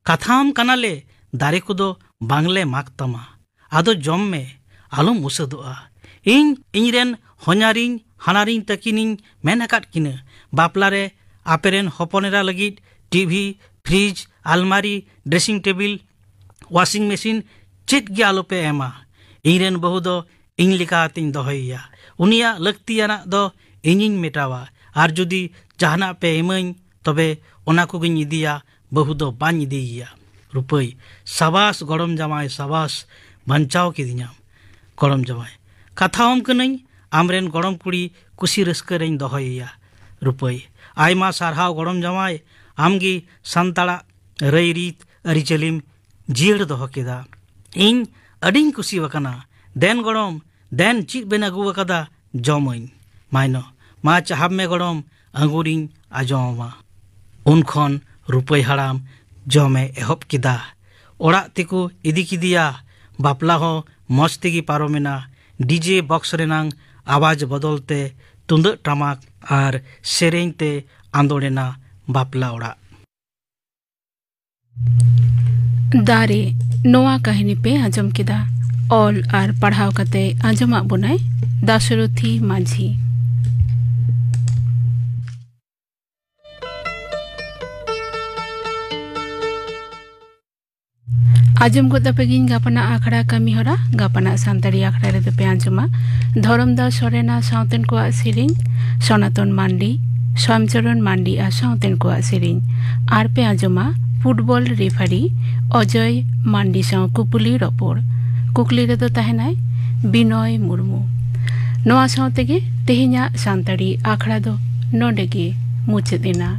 ᱠᱟᱛᱷᱟᱣᱟᱢ ᱠᱟᱱᱟᱞᱮ, ᱫᱟᱨᱮ ᱠᱚᱫᱚ ᱵᱟᱝᱞᱮ ᱢᱟᱜᱽ ᱛᱟᱢᱟ᱾ ᱟᱫᱚ ᱡᱚᱢ ᱢᱮ, ᱟᱞᱚᱢ ᱩᱥᱟᱹᱫᱚᱜᱼᱟ᱾ ᱤᱧ ᱤᱧᱨᱮᱱ ᱦᱚᱧᱦᱟᱨᱤᱧ ᱦᱟᱱᱦᱟᱨᱤᱧ ᱛᱟᱹᱠᱤᱱᱤᱧ ᱢᱮᱱ ᱟᱠᱟᱫ ᱠᱤᱱᱟᱹ, ᱵᱟᱯᱞᱟ ᱨᱮ ᱟᱯᱮᱨᱮᱱ ᱦᱚᱯᱚᱱ ᱮᱨᱟ ᱞᱟᱹᱜᱤᱫ ᱴᱤᱵᱷᱤ, ᱯᱷᱨᱤᱡᱽ, ᱟᱞᱢᱟᱨᱤ, ᱰᱨᱮᱥᱤᱝ ᱴᱮᱵᱤᱞ, ᱣᱟᱥᱤᱝ ᱢᱮᱥᱤᱱ ᱪᱮᱫ ᱜᱮ ᱟᱞᱚᱯᱮ ᱮᱢᱟ᱾ ᱤᱧᱨᱮᱱ ᱵᱟᱹᱦᱩ ᱫᱚ ᱤᱧ ᱞᱮᱠᱟ ᱟᱛᱤᱧ ᱫᱚᱦᱚᱭᱮᱭᱟ᱾ ᱩᱱᱤᱭᱟᱜ ᱞᱟᱹᱠᱛᱤᱭᱟᱱᱟᱜ ᱫᱚ ᱤᱧᱤᱧ ᱢᱮᱴᱟᱣᱟ᱾ ᱟᱨ ᱡᱩᱫᱤ ᱡᱟᱦᱟᱱᱟᱜ ᱯᱮ ᱮᱢᱟᱹᱧ, ᱛᱚᱵᱮ ᱚᱱᱟ ᱠᱚᱜᱮᱧ ᱤᱫᱤᱭᱟ, ᱵᱟᱹᱦᱩ ᱫᱚ ᱵᱟᱹᱧ ᱤᱫᱤᱭᱮᱭᱟ᱾ ᱨᱩᱯᱟᱹᱭ, ᱥᱟᱵᱟᱥ ᱜᱚᱲᱚᱢ ᱡᱟᱶᱟᱭ, ᱥᱟᱵᱟᱥ, ᱵᱟᱧᱪᱟᱣ ᱠᱤᱫᱤᱧᱟᱢ᱾ ᱜᱚᱲᱚᱢ ᱡᱟᱶᱟᱭ, ᱠᱟᱛᱷᱟᱣᱟᱢ ᱠᱟᱹᱱᱟᱹᱧ, ᱟᱢᱨᱮᱱ ᱜᱚᱲᱚᱢ ᱠᱩᱲᱤ ᱠᱩᱥᱤ ᱨᱟᱹᱥᱠᱟᱹ ᱨᱮᱧ ᱫᱚᱦᱚᱭᱮᱭᱟ᱾ ᱨᱩᱯᱟᱹᱭ, ᱟᱭᱢᱟ ᱥᱟᱨᱦᱟᱣ ᱜᱚᱲᱚᱢ ᱡᱟᱶᱟᱭ, ᱟᱢᱜᱮ ᱥᱟᱱᱛᱟᱲᱟᱜ ᱨᱟᱹᱭᱨᱤᱛ ᱟᱹᱨᱤᱪᱟᱹᱞᱤᱢ ᱡᱤᱭᱟᱹᱲ ᱫᱚᱦᱚ ᱠᱮᱫᱟ᱾ ᱤᱧ ᱟᱹᱰᱤᱧ ᱠᱩᱥᱤ ᱟᱠᱟᱱᱟ᱾ ᱫᱮᱱ ᱜᱚᱲᱚᱢ, ᱫᱮᱱ ᱪᱮᱫ ᱵᱮᱱ ᱟᱹᱜᱩ ᱟᱠᱟᱫᱟ, ᱡᱚᱢᱟᱹᱧ᱾ ᱢᱟᱭᱱᱚ, ᱢᱟ ᱪᱟᱦᱟᱵ ᱢᱮ ᱜᱚᱲᱚᱢ, ᱟᱹᱜᱩᱨᱤᱧ ᱟᱡᱚᱢ ᱟᱢᱟ᱾ ᱩᱱ ᱠᱷᱚᱱ ᱨᱩᱯᱟᱹᱭ ᱦᱟᱲᱟᱢ ᱡᱚᱢᱮ ᱮᱦᱚᱵ ᱠᱮᱫᱟ᱾ ᱚᱲᱟᱜ ᱛᱮᱠᱚ ᱤᱫᱤ ᱠᱮᱫᱮᱭᱟ᱾ ᱵᱟᱯᱞᱟ ᱦᱚᱸ ᱢᱚᱸᱡᱽ ᱛᱮᱜᱮ ᱯᱟᱨᱚᱢᱮᱱᱟ᱾ ᱰᱤᱡᱮ ᱵᱚᱠᱥ ᱨᱮᱱᱟᱝ ᱟᱣᱟᱡᱽ ᱵᱚᱫᱚᱞ ᱛᱮ ᱛᱩᱢᱫᱟᱹᱜ ᱴᱟᱢᱟᱠ ᱟᱨ ᱥᱮᱨᱮᱧ ᱛᱮ ᱟᱸᱫᱳᱲ ᱮᱱᱟ ᱵᱟᱯᱞᱟ ᱚᱲᱟᱜ᱾ ᱫᱟᱨᱮ, ᱱᱚᱣᱟ ᱠᱟᱹᱦᱱᱤ ᱯᱮ ᱟᱸᱡᱚᱢ ᱠᱮᱫᱟ᱾ ᱚᱞ ᱟᱨ ᱯᱟᱲᱦᱟᱣ ᱠᱟᱛᱮ ᱟᱸᱡᱚᱢᱟᱜ ᱵᱚᱱᱟᱭ ᱫᱟᱥᱚᱨᱚᱛᱷᱤ ᱢᱟᱹᱡᱷᱤ᱾ ᱟᱸᱡᱚᱢ ᱜᱚᱫ ᱟᱯᱮ ᱜᱤᱧ ᱜᱟᱯᱟᱱᱟᱜ ᱟᱠᱷᱲᱟ ᱠᱟᱹᱢᱤ ᱦᱚᱨᱟ᱾ ᱜᱟᱯᱟᱱᱟᱜ ᱥᱟᱱᱛᱟᱲᱤ ᱟᱠᱷᱲᱟ ᱨᱮᱫᱚ ᱯᱮ ᱟᱸᱡᱚᱢᱟ ᱫᱷᱚᱨᱚᱢᱫᱟᱥ ᱥᱚᱨᱮᱱᱟᱜ ᱥᱟᱶᱛᱮᱱ ᱠᱚᱣᱟᱜ ᱥᱮᱨᱮᱧ, ᱥᱚᱱᱟᱛᱚᱱ ᱢᱟᱱᱰᱤ, ᱥᱚᱢᱪᱚᱨᱚᱱ ᱢᱟᱱᱰᱤ ᱟᱨ ᱥᱟᱶᱛᱮᱱ ᱠᱚᱣᱟᱜ ᱥᱮᱨᱮᱧ᱾ ᱟᱨ ᱯᱮ ᱟᱸᱡᱚᱢᱟ ᱯᱷᱩᱴᱵᱚᱞ ᱨᱮᱯᱷᱟᱨᱤ ᱚᱡᱚᱭ ᱢᱟᱱᱰᱤ ᱥᱟᱶ ᱠᱩᱯᱩᱞᱤ ᱨᱚᱯᱚᱲ᱾ ᱠᱩᱠᱞᱤ ᱨᱮᱫᱚ ᱛᱟᱦᱮᱱᱟᱭ ᱵᱤᱱᱚᱭ ᱢᱩᱨᱢᱩ᱾ ᱱᱚᱣᱟ ᱥᱟᱶ ᱛᱮᱜᱮ ᱛᱮᱦᱮᱧᱟᱜ ᱥᱟᱱᱛᱟᱲᱤ ᱟᱠᱷᱲᱟ ᱫᱚ ᱱᱚᱰᱮ ᱜᱮ ᱢᱩᱪᱟᱹᱫ ᱮᱱᱟ᱾